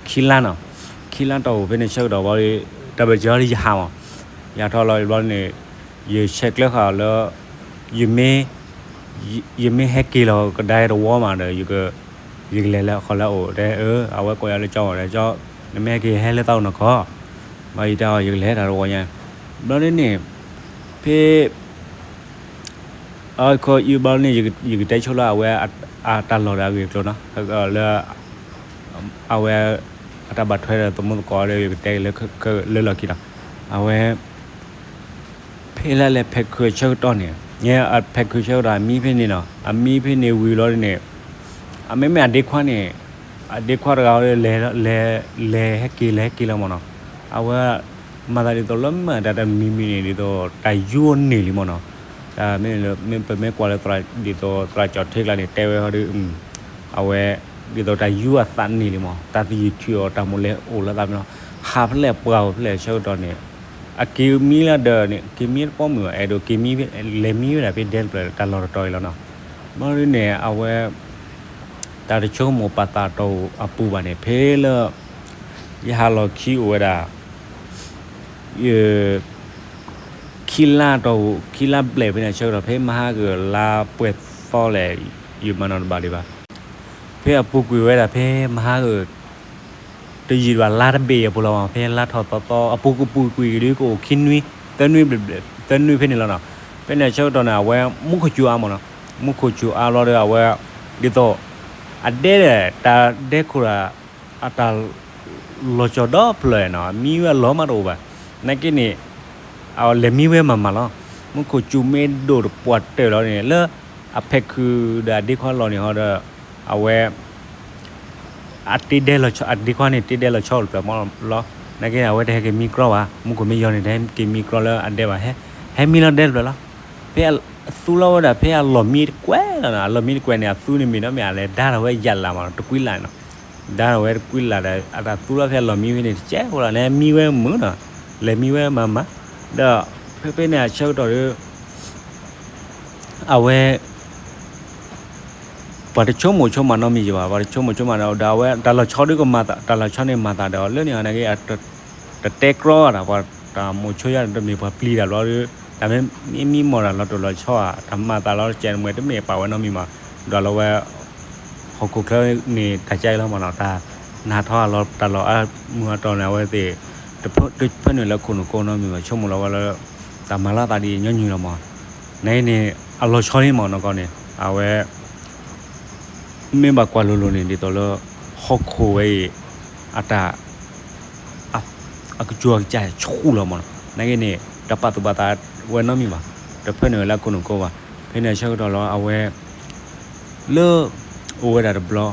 ခံလါနီၤ ခံလါတီၢ်ပူၤဖဲန့ၣ်ဆၢကတီၢ်ဘီ တၢ်ဘၢၣ်စၢၤဒီးယဟးမး ယဟးထီၣ်လီၤဘျီန့ၣ် ယဆဲးကျၢဃာ်အီၤလၢ ယမ့ၢ် ယမ့ၢ်ဟဲက့ၤလီၤကဒါတဝီမးဒီး ယကလဲၤလၢအဃီလၢအအိၣ် တဲ အဝဲကိးယၤလၢကၠီမး တဲ ကၠီ နမ့ၢ်ဟဲက့ၤဟဲလၢသးအိၣ်နီၢ်ကီၢ် ဘျီယတဲအီၤ ယကလဲၤတၢ်တဝီညါ ဘျီဒ်န့ၣ် ဖဲ အခီအံၤဘျီန့ၣ် ယကတဲဆိလၢအဝဲ အတၢ်လီၢ်ဒီးအဂ့ၢ်အကျိၤနီၤ လၢ အဝဲ အတၢ်ဘၣ်ထွဲဒီးသမူသကိးဒီး ယကတဲလၢလၢလီၢ်ခံနီၤ အဝဲ ဖဲလၢလဲၤဖဲးခုၣ်အဆၢကတီၢ်န့ၣ် ဖဲးခုၣ်ဆၢကတီၢ် အမံဖဲန့ၣ်နီၤ အမံဖဲန့ၣ်ဝံၤလီၤန့ၣ် အမ့မ့ၢ်အဒ့ခွါန့ၣ် အဒ့ခွါတဂၤ လဲၤ လဲၤဟဲက့ၤ လဲၤဟဲက့ၤလီၤမးနီၤ အဝဲ မၤသးဒ်သိးလၢမ့ၢ်တၢ်တမံၤမံၤန့ၣ် ဒ်သိးတၢ်ယူအီၤန့ၢ်လံမးနီၤ တၢ်မ့ၢ်လၢ ပမ့ၢ်ကွၢ်လၢ ဒ်သိးသရၣ်ကၠီၣ်ထ့ကျါန့ၣ် တဲဝဲဟီဒီး အဝဲ ဒ်သိးတၢ်ယူအသးန့ၢ်လံမး တၢ်သယုၢ်ထုးအီၤ တၢ်မိၣ်လဲၤအိၣ်လၢသးမးနီၤ ဟးဖဲလဲၣ်ပှၤအိၣ်ဖဲလဲၣ်ဆၢကတီၢ်န့ၣ် အက့ၤမံလၢဒၢးန့ၣ် က့ၤမံတပီမုၢ်ဘၣ် အဲၣ်ဒိးက့ၤမံ လဲၤမံဝဲဒၣ်ဖဲဒဲတဖျၢၣ်တၢ်လီၢ်တတီၤအံၤလီၤနီၤ ဘျီဒ်န့ၣ် အဝဲ တၢ်တဆိကမိၣ်ပာ်သးတီၢ်အပူၤဘၣ်န့ၣ် ဖဲလၢ ယဟးလီၢ်ခံအိၣ်ဝဲဒၣ် ခံလါတီၢ် ခံလါဘျဲၣ်ဖဲန့ၣ်ဆၢကတီၢ် ဖဲမဟါကလါပှဲၤသီလဲၣ် ယမၤနီၣ်တဘၣ်ဒံးဘၣ် ဖဲအပူၤကွံာ်ဝဲဒၣ်ဖဲမဟါက တယံာ်ဘၣ်လါတဘ့ၣ်အပူၤလီၤမး ဖဲလါထီၣ်သီသီ အပူၤကပူၤကွံာ်ဒ်ကအိၣ်ခံနွံ သၢနွံဘျဲၣ် သၢနွံဖဲန့ၣ်လီၤနီၤ ဖဲန့ၣ်ဆၢကတီၢ်န့ၣ် အဝဲမူခိၣ်စူၤအါမးနီၤ မူခိၣ်စူၤအါဘျီဒီး အဝဲ ဒ်သိး အဒဲဒီး တၢ်ဒဲခိၣ်ဒီး အတၢ် လီၤကၠီၤဒီဖျၢၣ်နီၤ မံဝဲအလီၢ်မးတအိၣ်ဘၣ် နာ်က့န့ၣ် အလဲၤမံဝဲမၤမၤလီၤ မူခိၣ်စူၤမ့ၢ်ဒိၣ်တပှၢ်တၢၢ်လီၤန့ၣ် လၢအဖဲးခုၣ်ဒီးအဒ့ခွါလီၢ်န့ၣ်ဟီဒီး အဝဲ အတ့ဒဲလီၤဆီ အဒ့ခွါန့ၣ် တ့ဒဲလီၤဆီတဖျၢၣ်မးလီၤ နာ်က့န့ၣ်အဝဲတဟဲက့ၤမံကြီဘၣ် မူခိၣ်မ့ၢ်ယီၤန့ၣ် တဟဲက့ၤမံကြီလၢအဒဲဘၣ် ဟဲမံလီၤဒဲတဖျၢၣ်လီၤ ဖဲအသူလီၤဝဲဒၣ်ဖဲအလီၢ်မံတကွဲးလီၤနီၤ အလီၢ်မံတကွဲးန့ၣ် အသူန့ၣ်မ့ၢ်ဒီးမ့ၢ်အလဲၤဒါထီၣ်ဝဲယၣ်လးမးနီၤ တကွံလးနီၤ ဒါထီၣ်ဝဲတကွံလးဒီး အတၢ်သူလီၤဖဲအလီၢ်မံဖဲန့ၣ် တကဲးဖိလီၤန့ၣ် မံဝဲမုာ်နီၤ လဲၤမံဝဲမၤမၤ ဒီး ဖဲဖဲန့ၣ်အဆၢကတီၢ်ဒီး အဝဲ ပှၤတဆိကမိၣ်ဆိကမးနီတမံၤဘၣ် ပှၤတဆိကမိၣ်ဆိကမးဒီး ဒီးအဝဲတၢ်လီၤဆီဒုကမၤသး တၢ်လီၤဆီန့ၣ်မၤသးဒီး လၢန့ၣ်နာ်က့ အ တတဲကြီတၢ် ပှၤတၢ်မိၤဆိယါန့ၣ် တမ့ၢ်ပှၤပျံၤတၢ်ဘျီဒီး တၢ်မ့ၢ်မံမံမီၢ်တၢ်လီၤတိၢ်လီၤဆီဧါ, တၢ်မၤသးလီၤတကဲးတမှဲၤ တမ့ၢ်ပာ်ဝဲနီတမံၤဘၣ်, ဒွးလီၤဝဲ ဟီၣ်ခိၣ်ချၢန့ၣ် တၢ်ကဲလီၤမးနီၤ, တၢ်နးထီၣ်အလီၤတၢ်လီၢ်အါမုၢ်အတီၢ်န့ၣ် အဝဲသ့ၣ် တဖၢနုာ်လၢခိၣ်နူာ်ကိးနီတမံၤဘၣ်, ဆိကမိၣ်လီၤဝဲလၢ တၢ်မၤလီၤသးဒ်အံၤညီနုၢ်လီၤမး. နအံၤန့ၣ် အလီၤဆီလံမးနီၤကီၢ်န့ၣ် အဝဲ မ့ၢ်ဘၣ်ကွၢ်လိၤလိၤန့ၣ် ဒ်သိးလၢ ဟီၣ်ခိၣ်ဝဲအံၤ အတၢ် အကစူၤအကစၢ်ဆူၣ်လီၤမးနီၤ, နာ်က့န့ၣ် တပာ်သူၣ်ပာ်သးဝဲနီတမံၤဘၣ်, တဖၢနုာ်ဝဲလၢအခိၣ်နူာ်ကိးဘၣ်, ဖဲန့ၣ်အဆၢကတီၢ်လီၤ အဝဲ လၢ အိၣ်ဝဲဒၣ်တဘျီ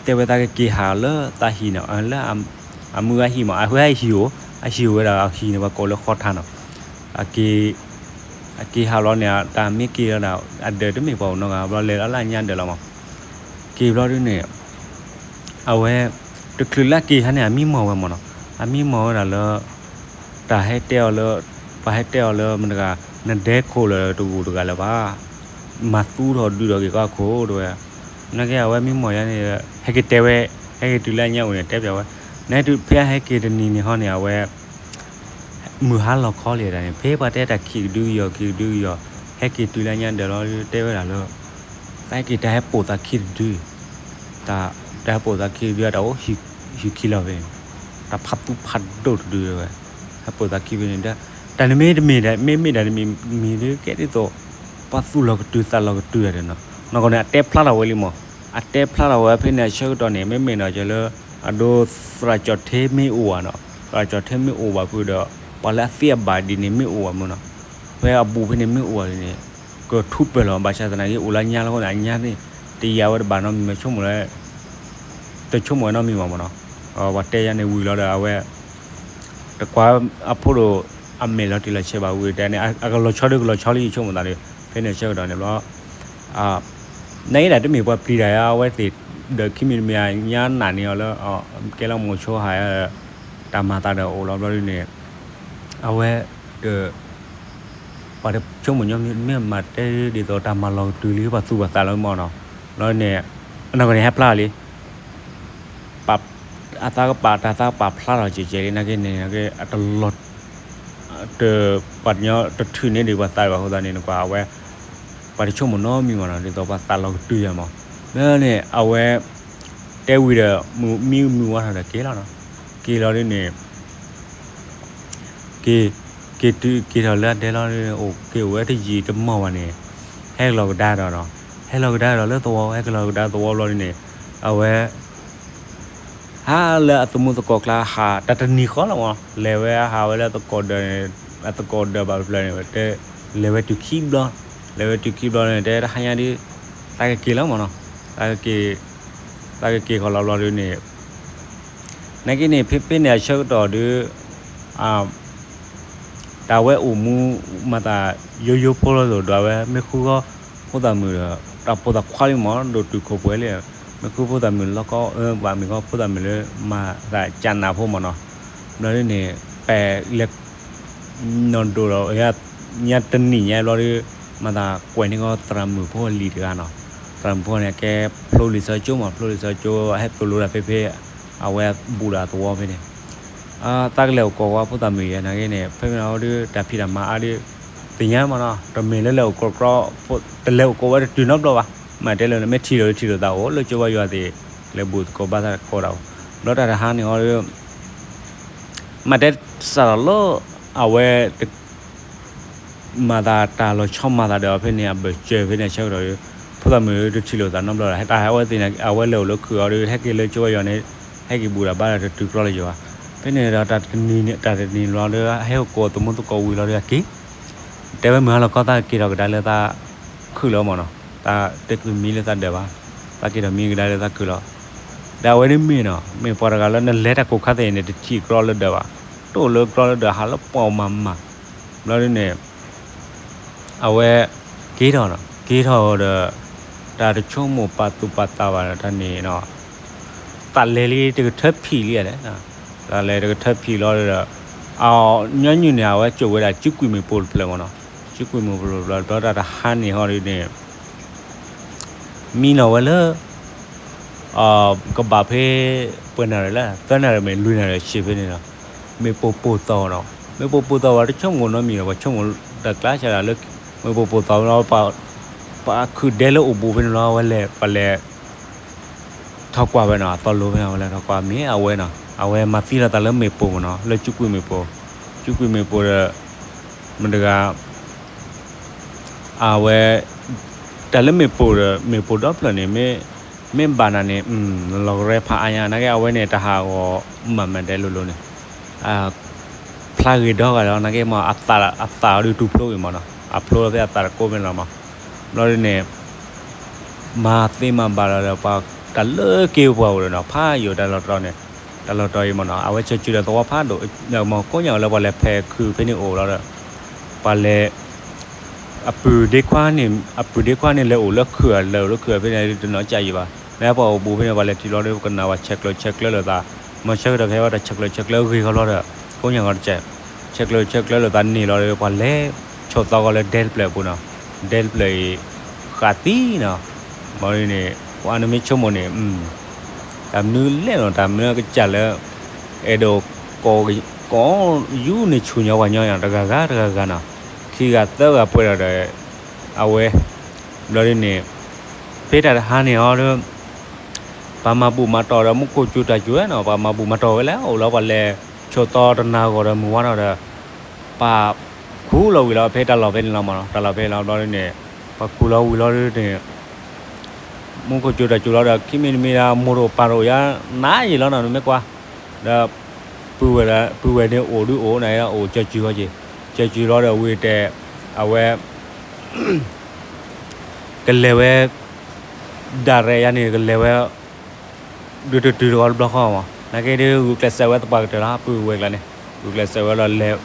တဲဝဲသးကက့ၤဟးလၢသးဟံၣ်န့ၣ် လၢ အမုၢ်အဟံၣ်မး အဝဲအဟံၣ်အိၣ် အဟံၣ်အိၣ်ဝဲဒၣ်အဟံၣ်န့ၣ် ပှၤကိးလၢဃီထါနီၤ, အက့ၤ အက့ၤဟးဘျီန့ၣ် တၢ်မ့ၢ်က့ၤလီၤဒၣ် အဒၢးတမ့ၢ်ပှၤအိၣ်နီတဂၤ ဘျီလဲၤလီၤလၢအညါဒၢးလီၤမး, က့ၤဘျီဒ်န့ၣ် အဝဲ တချုးလၢအက့ၤဟးန့ၣ် အမံမီၢ်ဝဲမးနီၤ, အမံမီၢ်ဝဲဒၣ်လၢ တၢ်ဟဲတဲအီၤလၢ ပှၤဟဲတဲအီၤလၢမတၤတဂၤ နဒဲခိၣ်လၢတဂူၤတဂၤလၢၤဘၣ်, မၤသူထီၣ်ဒုးထီၣ်က့ၤကီၢ်ခိၣ်တဲဝဲ, နာ်က့အဝဲမံမီၢ်ယါန့ၣ် ဟဲက့ၤတဲဝဲ, ဟဲက့ၤတုၤလၢအညါအိၣ်န့ၣ် တဲပျးဝဲ, နဟဲတုၤဖဲအဟဲက့ၤတနံၤန့ၣ်ဟီန့ၣ် အဝဲ မုၢ်ဟါလီၤခီလံတၢ်န့ၣ် ဖဲပှၤတဲတၢ်ခံးကဒုကယီၤ ခံးကဒုကယီၤ ဟဲက့ၤတုၤလၢညါဒၢးလီၤ တဲဝဲဒၣ်လၢ သးဟဲက့ၤတၢ်ဟဲပိာ်သးခံတဒု, တၢ်ဟဲပိာ်သးခံတဒု တၢ်အိၣ်ဟံၣ်ခံလီၤဖဲန့ၣ်, တၢ်ဖးသူဖးဒိၣ်တဒုဝဲ, ဟဲပိာ်သးခံဖဲန့ၣ်ဒီး တၢ်န့ၣ်မ့ၢ်တမ့ၢ် မ့မ့ၢ်တၢ်တမံၤမံၤဒီး ကဲဒ်သိး ပှၤသူၣ်လီၤကတုၤသးလီၤကတုၤတၢ်ဒီးနီၤ, နီၢ်ကီၢ်န့ၣ် အတဲဖျါထီၣ်ဝဲလံမး, အတဲဖျါထီၣ်ဝဲဖဲန့ၣ်အဆၢကတီၢ်န့ၣ် မ့မ့ၢ်နီၤ ကလၢ အဒိ သရၣ်ကၠီၣ်ထဲမ့ၢ်အိၣ်ဘၣ်နီၤ, သရၣ်ကၠီၣ်ထဲမ့ၢ်အိၣ်ဘၣ်ဖုဒီး ပှၤလၢအသ့အဘၣ်ဒ်န့ၣ်မ့ၢ်အိၣ်ဘၣ်မးနီၤ, ဖဲအဘူးဖဲန့ၣ်မ့ၢ်အိၣ်ဘၣ်ဒ်န့ၣ် ကထူးပၢၢ်လီၤ ဘၣ်ဆၣ်သနာ်က့ အိၣ်လၢညါလီၤအဃိန့ၣ် အညါန့ၣ် တယာ်ဝဲတဘၣ်နီတမံၤ မ့ၢ်ဆိကမိၣ်လၢ တဆိကမိၣ်ဝဲနီတမံၤဘၣ်မးနီၤ, ပှၤတဲယါန့ၣ်ဝံၤလီၤဒီး အဝဲ တကွၢ်အဖိဒိၣ် အမဲာ်လီၤတံၢ်လီၤဆဲးဘၣ်ဝံၤတဲန့ၣ် အကလီၤဆီဒီးကလီၤဆီလံ ယဆိကမိၣ်သးဒီး ဖဲန့ၣ်အဆၢကတီၢ်န့ၣ်ဘျီ နအံၤဒၣ်တမ့ၢ်ပှၤပျံၤတၢ်ယါ အဝဲသ့ၣ်ဒီးခံမံၤတမံၤညါနးန့ၢ်အီၤလၢ ကဲလီၤမိၤဆိဟး တၢ်မၤသးဒီးအိၣ်လီၤဘျီဒ်န့ၣ် အဝဲ ဒီး ပှၤတဆိကမိၣ်ညီမ့ၢ်မၤတဲဒ်သိးတၢ်မၤလီၤကတုၤလံ ပှၤသူၣ်ပှၤသးလီၤမးနီၤ, ဘျီန့ၣ် အနီၢ်ကီၢ်န့ၣ်ဟဲဖျါလံ အသးကပာ်တၢ်သးကပာ်ဖျါထီၣ်ကဲးကဲးလံ နာ်က့န့ၣ် အတလီၤ တ ပှၤကညီတထုးန့ၢ်ဒံးပှၤသးဘၣ်အဃိသတးန့ၣ် နကွၢ်အဝဲ ပှၤတဆိကမိၣ်နီတမံၤမးနီၤ ဒ်သိးပှၤသးလီၤကတုၤယါမး, ဘျီန့ၣ် အဝဲ တဲဝံၤဒီး မုၢ်မံမုၢ်ဝါထီၣ်ဒီးက့ၤလီၤနီၤ, က့ၤလီၤဒ်န့ၣ် က့ၤ က့ၤတုၤက့ၤထီၣ်လၢအဒဲလီၤ အိၣ်က့ၤအိၣ်ဝဲတယံာ်တမီၢ်ဘၣ်န့ၣ် ဟဲလီၤကဒါဒီးနီၤ, ဟဲလီၤကဒါဒီးလၢသဝီ ဟဲကလီၤကဒါသဝီဘျီဒ်န့ၣ် အဝဲ ဟးလၢအသမူသကိးကျါဟး တၢ်တနံၤဃီလီၤမး လဲၤဝဲဟးဝဲလၢသကိးဒၢးန့ၣ် အသကိးဒၢးဘၣ်ဖျၢၣ်န့ၣ် တဲ လဲၤဝဲတုၤခံဘျီ လဲၤဝဲတုၤခံဘျီန့ၣ် တဲတဟါညါဒ် သးကက့ၤလီၤမးနီၤ, သးကက့ၤ သးကက့ၤဃီလီၤဘျီဒ်န့ၣ် နာ်က့န့ၣ် ဖဲဖဲန့ၣ်အဆၢကတီၢ်ဒီး တၢ်ဝဲအိၣ်မူမၤသးယိယိဖိလီၤသိးဒီး အဝဲမ့ၢ်ဃုဃီ ဖိသၣ်မုၣ်ဒီး တၢ်ဖိသၣ်ခွါလံမး ဒိၣ်တုာ်ခိၣ်ပှဲၤလံ, မ့ၢ်ဃုဖိသၣ်မုၣ်လီၤကီ ဘၣ်မ့ၢ်ဃီ ဖိသၣ်မုၣ်လၢမၤသးကၢ်နးဖိမးနီၤ, ဘျီဒ်န့ၣ် ပလဲၤ နီၢ်ဒိၣ်ဒီး ညါတနံၣ်ညါဘျီဒီး မၤသးကွဲးန့ၢ်ကီၢ်သရၣ်မုၣ်ဖိအလံာ်တဂၤနီၤ, သရၣ်မုၣ်ဖိန့ၣ် ကဲဖျိလံာ်စီကၠိမး ဖျိလံာ်စီကၠိ ဟဲသိၣ်လိတၢ်ဖဲဖဲ အဝဲဘူးဒီးအသဝီဖဲန့ၣ် သးကလဲၤအိၣ်ကိးဝဲဖိသၣ်မုၣ်ယဲ နာ်က့န့ၣ် ဖဲမ့ၢ်အီၤဒီး တၢ်ဖံးတၢ်မၤအါဒီး သ့ၣ်ညါမးနီၤ တမ့ၢ်လၢလဲၤအိၣ်ကိးကြီ တလဲၤအိၣ်ကိးဝဲတတုၤနီတဘျီဘၣ်, မ့ၢ်တဲလၢနမ့ၢ်ထံၣ်လိာ်ထံၣ်လိာ်သးအိၣ် လၢကၠိဘါယွၤသ့ၣ် လဲၤဘူၣ်သကိးဘါသကိးတၢ်အိၣ်, ဘျီတၢ်တဟါန့ၣ်အီၤဒီး မ့ၢ်တဲစးထီၣ်လၢ အဝဲ မၤသးတၢ်လီၤဆီမၤသးဒီးအီၤဖဲန့ၣ် အဘၢၣ်စၢၤဖဲန့ၣ်အဆၢကတီၢ်ဒီး ဖိသၣ်မုၣ်တထံၣ်လိာ်သးနီတဘျီဒီး တၢ်ဟဲအဝဲသ့ၣ်န့ၣ် အဝဲလဲၤအိၣ်လၢခုၣ်အီၤဒီး ဟဲက့ၤလၢကၠိဘါယွၤန့ၣ် ဟဲက့ၤဘူၣ်တၢ်ဘါတၢ်တတုၤကြီလၢၤဘၣ်, ဖဲန့ၣ်ဒီးတၢ်တနံၤ တၢ်တနံၤလီၤဒီး ဟဲအိၣ်ကိးသမူသကိးဝံၤလီၤဒီးအက့ၤ တဲဝဲမုၢ်ဟါလီၤခီသးက့ၤထီၣ်ကဒါလၢသးခုၣ်လီၤမးနီၤ, တၢ်တမံလၢသးဒၢးဘၣ်, သးက့ၤထီၣ်မံကဒါလၢသးခုၣ်လီၤ, ဒီးအဝဲဒ်မ့ၢ်နီၤ မ့ၢ်ပှၤတဂၤလၢနလဲၤတၢ်ကိးခါသ့ၣ်န့ၣ် တထံၣ်ကြီလၢဒၢးဘၣ်, တအိၣ်လၢကြီလၢဒၢး ဟးလၢပှၤမၤမၤ, ဘျီဒ်န့ၣ် အဝဲ က့ၤထီၣ်နီၤ က့ၤထီၣ်ဒီး တၢ်တဆိကမိၣ်ပာ်သူၣ်ပာ်သးဘၣ်ဒီးတၢ်န့ၣ်နီၤ သးလဲၤလံတကထၢဖံးလံဧါလဲၣ်, သးလဲၤတကထၢဖံးလီၤဒီး အညီနုၢ်န့ၣ် အဝဲစိာ်ဝဲဒၣ်စုကွံာ်မ့ၣ်ပိၢ်တဖျၢၣ်မးနီၤ, စုကွံာ်မ့ၣ်ပိၢ်တဖျၢၣ် ဘျီတၢ်တဟါန့ၣ်ဟီဒ်န့ၣ် မံနီၤဝဲလၢ ကဘၣ်ဖဲ ပှဲၤနၣ်ရံၣ်လၢ သၢနၣ်ရံၣ်မ့ၢ်လွံၢ်နၣ်ရံၣ်ဆံးဖဲန့ၣ်လီၤ. မ့ၣ်ပိၢ်ပိၢ်သီနီၤ, မ့ၣ်ပိၢ်ပိၢ်သီဝဲတဆိကမိၣ်နီတမံၤဒီး ပှၤဆိကမိၣ်တၢ်ကျါဆါဒၣ်လၢ မ့ၣ်ပိၢ်ပိၢ်သီလီၤ. ပှၤခုၣ်ဒဲလၢအိၣ်ဘူးဖဲန့ၣ်လီၤ. အဝဲလဲၤ ပှၤလဲၤ ထီၣ်ကွၢ်ဝဲနီၤ, အသီလိၤဖဲန့ၣ် အဝဲလဲၤထီၣ်ကွၢ်မ့ၢ်အဝဲနီၤ, အဝဲမၤသံလီၤသးလၢမ့ၣ်ပိၢ်မ့ၢ်နီၤ, လၢကၠူကွံာ်မ့ၣ်ပိၢ်, ကၠူကွံာ်မ့ၣ်ပိၢ်ဒီး မတၤတဂၤ အဝဲ တၢ်လၢမ့ၣ်ပိၢ်ဒီး မ့ၣ်ပိၢ်ဒီဖျၢၣ်န့ၣ် မ့ၢ် မ့ၢ်ဘၣ်နၤန့ၣ် လီၤကရဲဖးအါညါ နာ်က့အဝဲန့ၣ် တၢ်ဟးဂီၤမၤမၤဒဲလိၤလိၤန့ၣ် ဖျါဂ့ၤဒီဂၤလီၤ. နာ်က့မ့ၢ် အသးအီၤဒုးတူၢ်ဖျိဂ့ၤမ့ၢ်နီၤ, အဖျိလီၤဖဲအသးတကိးဖဲန့ၣ်လီၤမး. ဘျီဒ်န့ၣ် မၤသ့မၤဘၣ်လီၤဒီး ပှၤတၢ်လၢက့ၤပှၤအိၣ်ဒီးနီၤ ဖးယိာ်တၢ်လီၤတီၤန့ၣ်, တၢ်လီၤတီၤအံၤမ့ၢ်နီၤ အဝဲဆၢကုၤဒီးသဝီဖးဒိၣ်, မ့ၢ်ကိးညါဝဲလၢပှၤလဲၤဖဲးခုးဖဲန့ၣ်အိၣ်လီၤဒီး ပှၤလဲၤ အပုၢ်ဒ့ခွါန့ၣ် အပုၢ်ဒ့ခွါန့ၣ် လဲၤအိၣ်လၢခုး လဲၤအိၣ်လၢခုးဖဲန့ၣ် တနီၤကၢ်ယံၤဘၣ်. မ့ၢ်ပှၤအိၣ်ဘူးဖဲန့ၣ် ပှၤလဲၤထံၣ်လီၤဒီး ပကနၣ်ပှၤဆဲးကျၢဆဲးကျၢလိာ်သး, မ့ၢ်ဆၢကတီၢ်ခဲအံၤ တၢ်ဆဲးကျၢဆဲးကျၢဂ့ၤဃီလီၤဒီး ကိးညါဂီၤတကဲး ဆဲးကျၢဆဲးကျၢလိာ်သးန့ၣ်လီၤဒီး ပှၤလဲၤဆိးသီကီးလၢဒဲတဖျၢၣ်အပူၤနီၤ, ဒဲတဖျၢၣ်အံၤ ဃးသံနီၤ. ဘျီဒ်န့ၣ် ပှၤနမ့ၢ်ဆိကမိၣ်န့ၣ် တၢ်မနုၤလဲၣ်နီၤ, တၢ်မနုၤကစၢ်လၢ အဲၣ်ဒိး ကီးယူၢ်န့ၢ်ဆူၣ်ညီပှၤညီနီၤ, တဂၤဂၤတဂၤဂၤနီၤ, ခံဂၤသၢဂၤပှဲၤဒီးဒီး အဝဲ ဘျီဒ်န့ၣ် ဖဲတၢ်တဟါန့ၣ်အီၤဒီး ပှၤမၤဘူၣ်မၤတီၢ်ဒီး မူခိၣ်စူၤတၢ်စူၤဝဲနီၤ, ပှၤမၤဘူၣ်မၤတီၢ်ဝဲလၢအိၣ်လီၤ ပှၤလဲၤဆိးသီတနၤဂီၤဒီးမုၢ်ဝါထီၣ်ဒီး ပှၤခူၣ်လီၤဝံၤလီၤ ဖဲတၢ်လီၢ်ဖဲန့ၣ်လီၤမ့ၢ်နီၤ, တၢ်လီၢ်ဖဲလီၤဘျီဒ်န့ၣ် ပှၤခူၣ်လီၤဝံၤလီၤဒ်န့ၣ် မူခိၣ်စူၤတၢ်စူၤလီၤဒီး ခံမံၤတမံၤဒီး မိၢ်တအိၣ်ပၢ်တအိၣ်ယါ နါယံာ်လီၤနီၤ နမ့ၢ်ကွၢ် ဒီး ပုၢ်ဝဲၢ် ပုၢ်ဝဲၢ်န့ၣ်အိၣ်ဒုးအိၣ် နအိၣ်ကၢစူၤဃီက့ၤ, ကၢစူၤလီၤဒီးဝံၤတဲ အဝဲ ကလဲၤဝဲ ဒၣ်ရဲၣ်ယါန့ၣ် ကလဲၤဝဲ ဒုးတတုၤတဂီၤတဘျီဃီမး, နာ်က့ဒုး ဂုာ်ကျဲးစၢးဝဲသပှၢ်ကတၢၢ်လီၤ ပုၢ်ဝဲၢ်ကျါန့ၣ် ဂုာ်ကျဲးစၢးဝဲလီၤ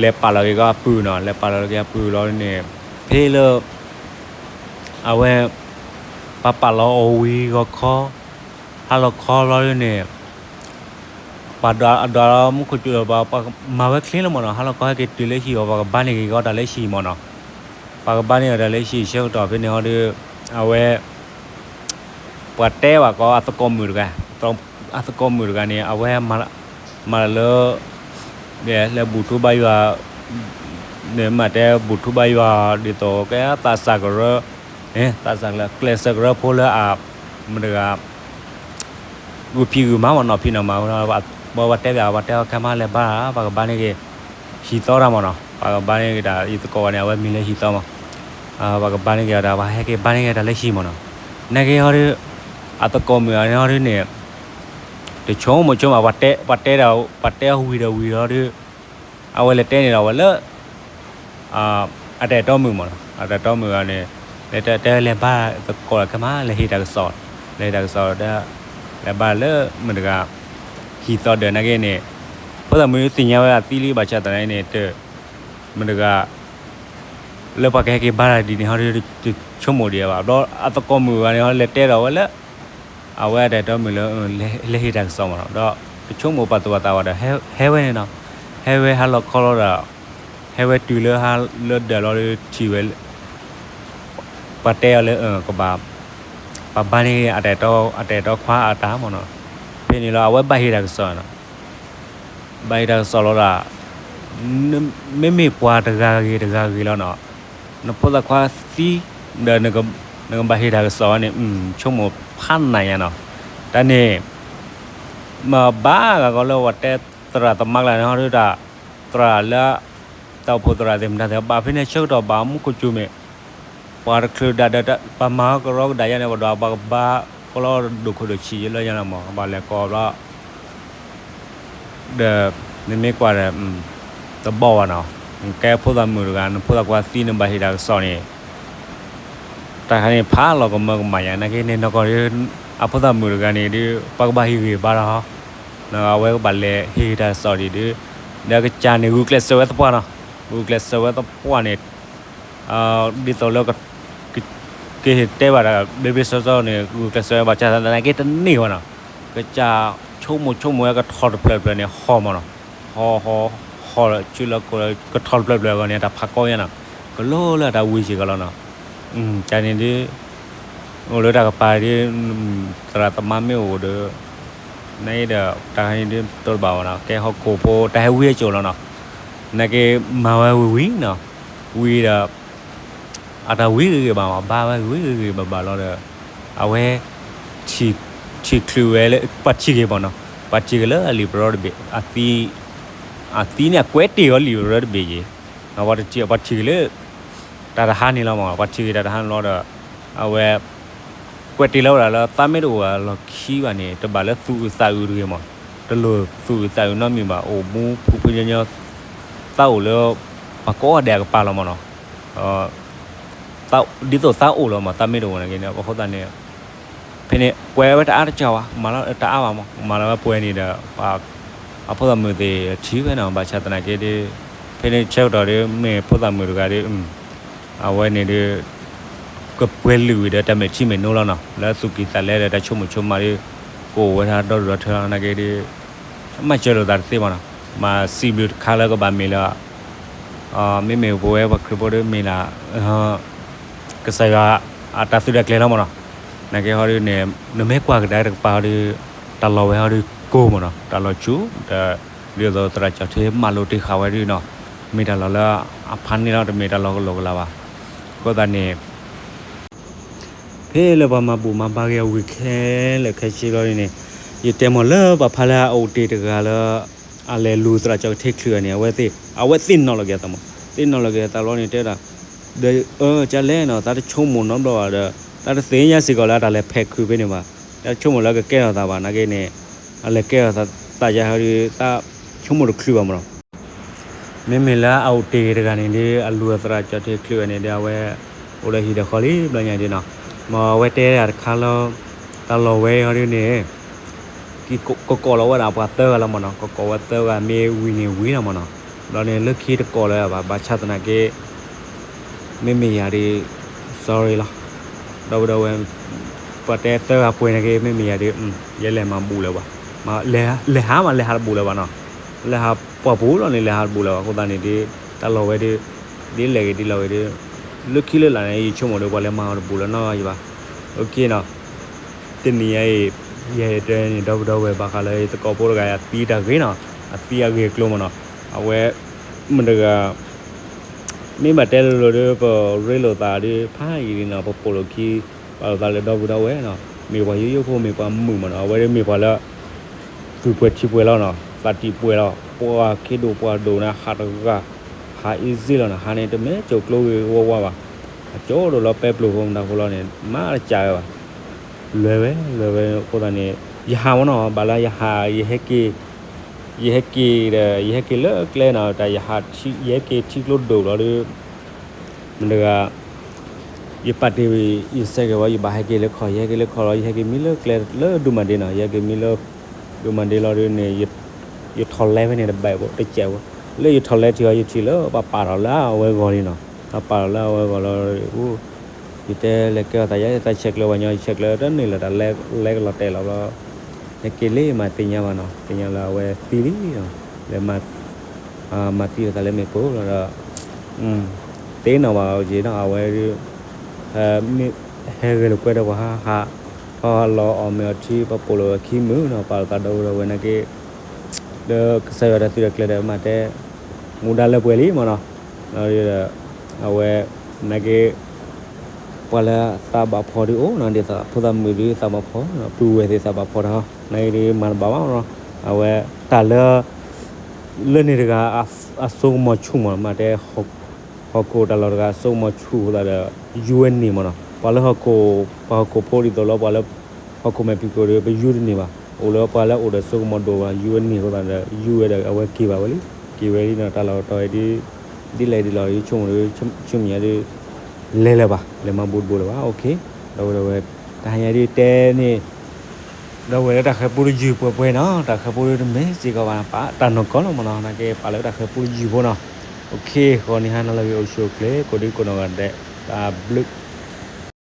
လဲၤပာ်လီၤက့ၤကီးအပုၢ်နီၤ, လဲၤပာ်လီၤက့ၤအပုၢ်လီၤန့ၣ် ဖဲလၢ အဝဲ ပှၤပာ်လီၤအီၤဝံၤဂီၤခီ ဟါလီၤခီလီၤဒ်န့ၣ် ပှၤဒွးအဒွးလီၤမူခိၣ်စူၤဒီး ပှၤမၤဝဲချ့လီၤမ့ၢ်နီၤ, ဟါလီၤခီဟဲက့ၤတုၤလၢဟံၣ်အီၤ ပှၤကဘါန့ၢ်က့ၤကီးတၢ်လၢဟံၣ်မ့ၢ်နီၤ, ပှၤကဘါန့ၢ်အီၤတၢ်လၢဟံၣ်ဆၢကတီၢ်ဖဲန့ၣ်ဟီဒီး အဝဲ ပှၤတဲဘၣ်ကီးအသကိးမုၣ်တဂၤ, အသကိးမုၣ်တဂၤန့ၣ် အဝဲ မၤလၢ လဲၤဘူၣ်ထူဘါယွၤ န့ၣ် မၤတဲဘူၣ်ထူဘါယွၤ ဒ်သိးကဲသးစၢ်ကရၢ, သးစၢ်ကရၢ ကျဲးစၢးကရၢဖိလၢအ မတၤတဂၤ ဂုာ်ဖံးဂုာ်မၤမ့ၢ်နီၤ ဖံးနီၤမၤဝဲ, ပှၤတဲဘၣ် ပှၤတဲအီၤခဲမး လဲၤဘါ ပှၤကဘါန့ၢ်က့ၤ ဟံၣ်သီတၢ်မ့ၢ်နီၤ, ပှၤကဘါန့ၢ်က့ၤတၢ် ယသကိးဝဲန့ၣ် အဝဲမံၤလၢဟံၣ်သီမး, ပှၤကဘါန့ၢ်က့ၤအီၤတၢ် ပှၤဟဲက့ၤဘါန့ၢ်က့ၤတၢ်လၢဟံၣ်မ့ၢ်နီၤ, နာ်က့ဟီဒီး အသကိးမုၣ်အန့ၣ်ဟီဒ်န့ၣ် တဆိကမိၣ်ဆိကမး ပှၤတဲ ပှၤတဲဒီး ပှၤတဲအီၤဝံၤဒီးဝံၤလီၤဒီး အဝဲလဲၤတဲန့ၣ်ဒီးဝဲလၢ အတၢ်အဲၣ်တီမုၣ်မ့ၢ်နီၤ, အတၢ်အဲၣ်တီမုၣ်အန့ၣ် လဲၤတဲ တဲလဲၤဘါသကိးခဲမး လဲၤဟ့ၣ်တၢ်ကစီၣ်, လဲၤဟ့ၣ်တၢ်ကစီၣ်ဒီး လဲၤဘါလၢမတၤတဂၤ ဟံၣ်သီဒီးနာ်က့န့ၣ် ဖိသၣ်မုၣ်သ့ၣ်ညါဝဲအသံလံ ဘၣ်ဆၣ်သနာ်က့န့ၣ် တ မတၤတဂၤ လၢပှၤကဟဲက့ၤဘါတၢ်ဒ်န့ၣ်ဟီဒီး တဆိကမိၣ်ဒံးဘၣ်, ဒီးအသကိးမုၣ်အဂၤန့ၣ်ဟီ လဲၤတဲဒီးဝဲလၢ အဝဲအတၢ်အဲၣ်တီမုၣ်လၢ လဲၤဟ့ၣ်တၢ်ကစီၣ်မ့ၢ်နီၤ, ဒီးတဆိကမိၣ်ပာ်သူၣ်ပာ်သးဘၣ်ဒီး ဟဲဝဲန့ၣ်နီၤ, ဟဲဝဲဟါလီၤခီလီၤဒီး ဟဲဝဲတုၤလၢဟါလၢဒၢးလီၤဒီး ထံၣ်ဝဲ ပှၤတဲအီၤလၢ ကဘၣ် ပှၤဘါန့ၢ်အတၢ်အဲၣ်တီခွါအတၢ်မ့ၢ်နီၤ, ဖဲန့ၣ်လီၤ အဝဲဘၣ်ဟ့ၣ်တၢ်ကစီၣ်နီၤ, ဘၣ်ဟ့ၣ်တၢ်ကစီၣ်လီၤဒီး မ့မ့ၢ်ပှၤတဂၤဂ့ၤတဂၤဂ့ၤလီၤနီၤ, နဖိသၣ်ခွါသံ ဒီး နကဘၣ်ဟ့ၣ်တၢ်ကစီၣ်ဝဲန့ၣ် ဆိကမိၣ်ဖးနးညါနီၤ, တၢ်န့ၣ် မ့ၢ်ဘၣ်ဂၤကီးလၢပှၤတဲသရၣ်သမါကျါန့ၣ်ဟီဒီး တၢ်သရၣ်လၢ တၢ်အိၣ်ဖှိၣ်သရၣ်သ့ၣ်မတၤသ့ၣ် ဘၣ်ဖဲန့ၣ်ဆၢကတီၢ်ဘၣ်မူခိၣ်စူၤမ့ၢ် ပှၤတချုးဒၣ်ဒီး ပှၤမၤကရီကဒၣ်ယါန့ၣ် ပှၤဒီးပှၤကဘါကလီဒိၣ်ခိၣ်ဒိၣ်ဆံးယလၢညါလီၤမး ကဘၣ်လဲၤကိးဘျီ ဒီး နမ့ၢ်ကွၢ်ဒီး တဘီၣ်ဘၣ်နီၤ, ကဲဖိသၣ်မုၣ်တဂၤ နဖိသၣ်ခွါသံ နဘၣ်ဟ့ၣ်တၢ်ကစီၣ်န့ၣ် တၢ်ခါန့ၣ် ဖးလီၤကမၢကမၣ်ယါ နာ်က့န့ၣ် နီၢ်ကီၢ်ဒီး အဖိသၣ်မုၣ်တဂၤန့ၣ်ဒီး ပှၤကဘၣ်ဟ့ၣ်ဂံၢ်ဘါလီၤ, အဝဲကဘၣ်လဲၤဟ့ၣ်တၢ်ကစီၣ်ဒံးဒီး ဒီးကစၢ်န့ၣ် ဂုာ်ကျဲးစၢးဝဲသပှၢ်နီၤ, ဂုာ်ကျဲးစၢးဝဲသပှၢ်န့ၣ် ဒ်သိးလၢ ကဟ့ၣ်တဲဘၣ်တၢ် ဘျ့ဘျ့ဆှီဆှီန့ၣ် ဂုာ်ကျဲးစၢးဝဲ ဘၣ်ဆၣ်သနာ်က့တန့ၢ်ဘၣ်နီၤ, ကစၢ်ဆိကမိၣ်ဆိကမိၣ်ဝဲကထီၣ်တဖျၢၣ်တဖျၢၣ်န့ၣ် ဟီၣ်မးနီၤ, ဟီၣ်ဟီၣ်ဟီၣ်ဆူလၢကထီၣ်တဖျၢၣ်တဖျၢၣ်အဂီၢ်န့ၣ် တၢ်ဖးကီညါနီၤ, ကလိလၢတၢ်ဝံၤစ့ၢ်ကီးလီၤနီၤ, တၢ်န့ၣ်ဒီး အိၣ်လၢတၢ်ကပၤဒ် သရၣ်သမါမ့ၢ်အိၣ်ဒီး နအံၤဒီး တၢ်ဟဲန့ၣ်ဒ်တိၢ်တဘၣ်ဘၣ်နီၤ, ကဲဟီၣ်ခိၣ်ဖိတၢ်ဟဲဝံအကၠိၣ်လီၤနီၤ, နာ်က့မၤဝဲဝံၤဝံၤနီၤ, ဝံၤဒီး အတၢ်ဝံဂ့ၤဂ့ၤဘၣ်ဘၣ် ဘါဝဲဂ့ၤဂ့ၤဘၣ်ဘၣ်လီၤဒီး အဝဲ ထံၣ်ချုးဝဲလၢ ပှၤထံၣ်က့ၤဘၣ်နီၤ, ပှၤထံၣ်က့ၤလၢအလံာ်ပရၢတဘ့ၣ် အသံန့ၣ်အကွဲးတ့ၢ်အီၤလံာ်ပရၢတဘ့ၣ်ယ့ၤ, ပှၤထံၣ်က့ၤလၢ တၢ်တဟါန့ၣ်လီၤမး, ပှၤထံၣ်က့ၤတၢ်တဟါန့ၣ်လီၤဒီး အဝဲ ကွဲးတ့ၢ်လီၤဝဲဒၣ်လၢသးမ့ၢ်တအိၣ်လီၢ်ခံဘၣ်န့ၣ် တဘၣ်လၢသူၣ်အုးသးအုးတဂ့ၤမး, တလိၣ်သူၣ်အုးသးအုးနီတမံၤဘၣ်, အိၣ်မူဖုဖုညီညီ သးအိၣ်လၢ ပှၤကိးဂၤဒဲးအကပၤလီၤမးနီၤ, ဒ်သိးသးအိၣ်လီၤမး သးမ့ၢ်တအိၣ်နာ်က့န့ၣ် အဃိသတးန့ၣ် ဖဲန့ၣ် ကွဲးဝဲတအါတစှၤဘၣ်, မၤလီၤတအါဘၣ်မး, မၤလီၤဝဲပှဲၤန့ၣ်ဒီး အဖိသၣ်မုၣ်သ့ၣ်ထံၣ်ဝဲနီၤ, ဘၣ်ဆၣ်သနာ်က့ဒီး ဖဲန့ၣ်ဆၢကတီၢ်ဒီး မ့ၢ်ဖိသၣ်မုၣ်တဂၤဒီး အဝဲန့ၣ်ဒီး ကပှဲၤလုာ်ဝံၤဒီးတၢ်မဲာ်ထံမဲာ်နိလီၤနီၤ, လၢသူၣ်ကံၢ်သးလဲဒီးတၢ်ဆိကမိၣ်ဆိကမးဒီး ကအိၣ်ဝဲဒၣ်ဒီဒူၣ်ဒီထၢလီၤ, နာ်က့ဒီး မၤစၢၤလိာ်သးတသ့ဘၣ်နီၤ, မၤစံးဘျုးတခါလၢကဘၣ်မ့ၢ်လၢ မ့မ့ၢ်ပဝဲပှၤခရံာ်ဖိဒီးမ့ၢ်ဒၣ် ကစၢ်ယွၤအတၢ်သုးတၢ်ကျဲၤလီၤမးနီၤ, နာ်က့ဟီဒုးန့ၣ် နမ့ၢ်ကွၢ်ကဒါတကပၤဟီဒုး တၢ်လီၢ်ဝဲဟီဒုးကိးမးနီၤ, တၢ်လီၢ်ဆူၣ် ဒ်သိးသရၣ်ကၠီၣ်ထံမၤလိတ့ၢ်ဃာ်ဝဲဒုးနီၤ, မ့ၢ်တၢ်လီၢ်လၢအဖးန့ၢ်လီၤ, တမ့ၢ်တၢ်လီၢ်ကလီကလီဘၣ်, အဃိသတးန့ၣ် ဖဲလၢပှၤမၤဘူၣ်မၤဘါက့ၤအဝံၤခဲလၢာ်ခဲဆ့လီၤန့ၣ်, ယတဲမ့ၢ်လၢပှၤဖးလၢအအိၣ်တ့ၢ်တဂၤလၢ အလဲၤလူၤသရၣ်ကၠီၣ်ထံချုးန့ၣ် အဝဲသ့ၣ် အဝဲသ့ၣ်နီၣ်လီၤက့ၤအသးမး, သ့ၣ်နီၣ်လီၤက့ၤအသးလီၤန့ၣ် တဲဒၣ် ဒီးအၢ ကလဲၣ်နီၤ သးတဆိကမိၣ်နီတဘျီဘၣ်ဒီး သးတသ့ၣ်ညါစ့ၢ်ကီးလၢအတၢ်လဲၤဖဲးခုးဖဲန့ၣ်ဘၣ်, တၢ်ဆိကမိၣ်လၢကကဲထီၣ်သးဘၣ် နာ်က့န့ၣ် အလဲၤကဲထီၣ်သးယါဟီဒီး သးဆိကမိၣ်တချုးဘၣ်မးနီၤ မ့မ့ၢ်လၢအအိၣ်တ့ၢ်တဂၤန့ၣ်ဒီး အလူၤအသရၣ်ကၠီၣ်ထံချုးန့ၣ်ဒီး အဝဲ အိၣ်လၢဟံၣ်ဒီးဃီလံဘျီညါဒ်နီၤ, မ့ၢ်အဝဲတဲဒၣ်တခါလၢ တၢ်လီၢ်ဝဲဟီဒုးန့ၣ် ကကိးလီၤဝဲဒၣ်ပှၤသၢဂၤလီၤမးနီၤ, ကကိးဝဲသၢဂၤမ့ၢ်ဝံၤန့ၣ်ဝံၤလီၤမးနီၤ, ဘျီန့ၣ်လၢခံတကိးလၢၤဘၣ်, ဘၣ်ဆၣ်သနာ်က့ မ့မ့ၢ်ယၤဒီး sorry လီၤ, ဒီပုၢ်ဒီဝဲၢ် ပှၤတဲသၢဂၤပှဲၤန့ၣ်က့ မ့မ့ၢ်ယၤဒီး ယဲလဲၤမၤဘူၣ်လၢၤဘၣ်, လဲၤဟးမး လဲၤဟးတဘူၣ်လၢၤဘၣ်နီၤ, လဲၤဟးပှၢ်ပူၤလီၤန့ၣ် လဲၤဟးတဘူၣ်လၢၤဘၣ်, အဃိသတးန့ၣ်ဒီး တၢ်လီၢ်ဝဲဒီး ဒ်လဲၣ်ဂ့ၤဒ်လဲၣ်ဂ့ၤဒီး လၢခံလၢလာ်န့ၣ် ယဆိကမိၣ်ဒီး ပှၤလဲၤမၤအီၤတဘူၣ်လၢၤနီတဂၤဘၣ်, okay နီၤ, တနံၤအံၤ ယတဲန့ၣ် ဒီပုၢ်ဒီဝဲၢ် ဘၣ်ဃးလၢယသကိးဖိတဂၤအံၤ အသံတၢ်ဂ့ၤနီၤ, အသံအဂ့ၢ်အကျိၤမးနီၤ, အဝဲ မတၤတဂၤ မ့ၢ်ဘၣ်တဲလိၤလိၤဒီး ပရ့လိာ်သးဒီး ဖးယံာ်လံနီၤ, ပပိာ်လိာ်ခံ ပာ်လိာ်သးလၢဒီပုၢ်ဒီဝဲၢ်နီၤ, မ့ၢ်ပှၤယိယိဖိ မ့ၢ်ပှၤမုာ်မးနီၤ, အဝဲဒၣ်မ့ၢ်ပှၤလၢ သူၣ်ပှဲၤထံပှဲၤလီၤနီၤ, သးတံၢ်ပှဲၤလီၤ, ပှၤခ့ဒိၣ်ပှၤဒိၣ်န့ၣ် ဟးတဂၤ ဟး easy လီၤနီၤ, ဟးန့ၣ် တမ့ၢ်ကၠိၣ်ကျိဂ့ၤဝါဝါဘၣ်, အကၠိဒိၣ်လီၤ ပဲပျိၢ်ဖိမတၤဖိလီၤန့ၣ် မၤတကးဝဲဘၣ် လွဲဝဲ လွဲဝဲအဃိသတးန့ၣ် ယဟးမးနီၤ, ဘၣ်လၢယဟး ယဟဲက့ၤ ယဟဲက့ၤဒီး ယဟဲက့ၤလၢကျဲနီၤ, တၢ်ယဟး ယဟဲက့ၤထံကျိဒိၣ်လီၤဒီး မတၤတဂၤ ယပာ်တ့ၢ် ယစဲးက့ၤဝဲ ယဘၣ်ဟဲက့ၤလၢခီၣ်, ယဟဲက့ၤလၢခီၣ်လီၤ, ယဟဲက့ၤမံလၢကျဲလၢဒိၣ်မးဒ့နီၤ, ယဟဲက့ၤမံလၢ ဒိၣ်မးဒ့လီၤဒီးန့ၣ် ယထီၣ်လဲဖဲန့ၣ်တဘၣ်ဖိ တစဲးဖိ, လၢယထီၣ်လဲထံအီၤ ယထံၣ်လၢပှၤပာ်ထီၣ်လၢအဝဲဂီၢ်လံနီၤ, ပှၤပာ်ထီၣ်လၢအဝဲဂီၢ်လီၤ, ယတဲလဲၤကဲအီၤသးယါ ယသးဆဲးကျၢဘၣ်ညီ ယဆဲးကျၢတန့ၢ်လၢၤ တၢ်လဲကလီၤတဲာ်လီၤဘျီ ဟဲက့ၤလံ မၤသ့ၣ်ညါဘၣ်နီၤ, သ့ၣ်ညါလၢအဝဲသံလံနီၤ, လဲၤမၤ မၤသံအသးလၢမ့ၣ်ပိၢ်လီၤဒီး သ့ၣ်နီၣ်ဘၣ်အီၤက့ၤနီၤ, အဝဲ မ့ၢ်ဟဲဂဲၤလိာ်ကွဲဒီးပှၤဟးဟး ထီၣ်လီၤအီၣ်မ့ၤအီထံ ပှၤပိာ်လိာ်ဝဲခံမုာ်နီၤ, ပာ်လိာ်သးဒီပုၢ်ဒီဝဲၢ်နာ်က့ ဒီးကစၢ်ယွၤတၢ်သုးတၢ်ကျဲၤဒီးမၤတဲ မူဒါလၢပှဲၤလံမးနီၤ, ဒီး အဝဲ နာ်က့ ပှၤလၢသးဘၣ်ဖှီၣ်ဒုးအိၣ်နီၤ, ဒ်သိးဖိသၣ်မုၣ်ဒုးသးဘၣ်ဖှီၣ်, ပုၢ်ဝဲၢ်သ့ၣ်သးဘၣ်ဖှီၣ်တဟီ, နာ်က့ဒုးမၤတဘၣ်ဘၣ်နီၤ, အဝဲ တၢ်လၢ လၢန့ၣ်တဂၤ အစိကမီၤဆူၣ်မး မၤတဲ ဟီၣ်ခိၣ်တၢ်လီၢ်တဂၤ အစိကမီၤဆူၣ်အဃိသတးဒီး ယူဝဲန့ၢ်မးနီၤ, ပှၤလၢဟီၣ်ခိၣ် ပှၤဟီၣ်ခိၣ်ဖိဒ်သိးလၢပှၤလၢ ဟီၣ်ခိၣ်မဲာ်ဖံးခိၣ်ဒီး ပယူတန့ၢ်ဘၣ်, အိၣ်လၢပှၤလၢအိၣ်ဒီးစိကမီၤဒိၣ်ဘၣ် ယူဝဲန့ၢ်အဃိသတးဒီး ယူဝဲဒီးအဝဲက့ၤဘၣ်ဝဲလံ, က့ၤဝဲလံနီၤ, တၢ်လီၢ်တတီၤအံၤဒ် ဒ်လဲၣ်ဒ်လဲၣ် ယဆိကမိၣ်ဒီး ဆူမဲာ်ညါဒီး လဲၤလၢၤဘၣ်, လဲၤမၤဘူၣ်တဘူၣ်လၢၤဘၣ်, okay, ဒီပုၢ်ဒီဝဲၢ် တဟါညါဒ်တဲန့ၣ် ဒီပုၢ်ဝဲၢ်လၢတၢ်ဃၤပူတယုၢ်ပှဲၤပှဲၤနီၤ, တၢ်ဃၤပူဒုးတမ့ၢ်စ့ၢ်ကီးဘၣ်, ပာ်တၢ်နီၢ်ကီၢ်လီၤမးနီၤ, နာ်က့ပာ်လၢတၢ်ဃၤပူတယုၢ်ဖိနီၤ, okay, ဂီၤနံၤဟါနၤလၢအဂ့ၤ အိၣ်ဆူၣ်အိၣ်ချ့ ကိးဒံကိးနီၢ်ဂၤဒဲး, တၢ်ဘျုး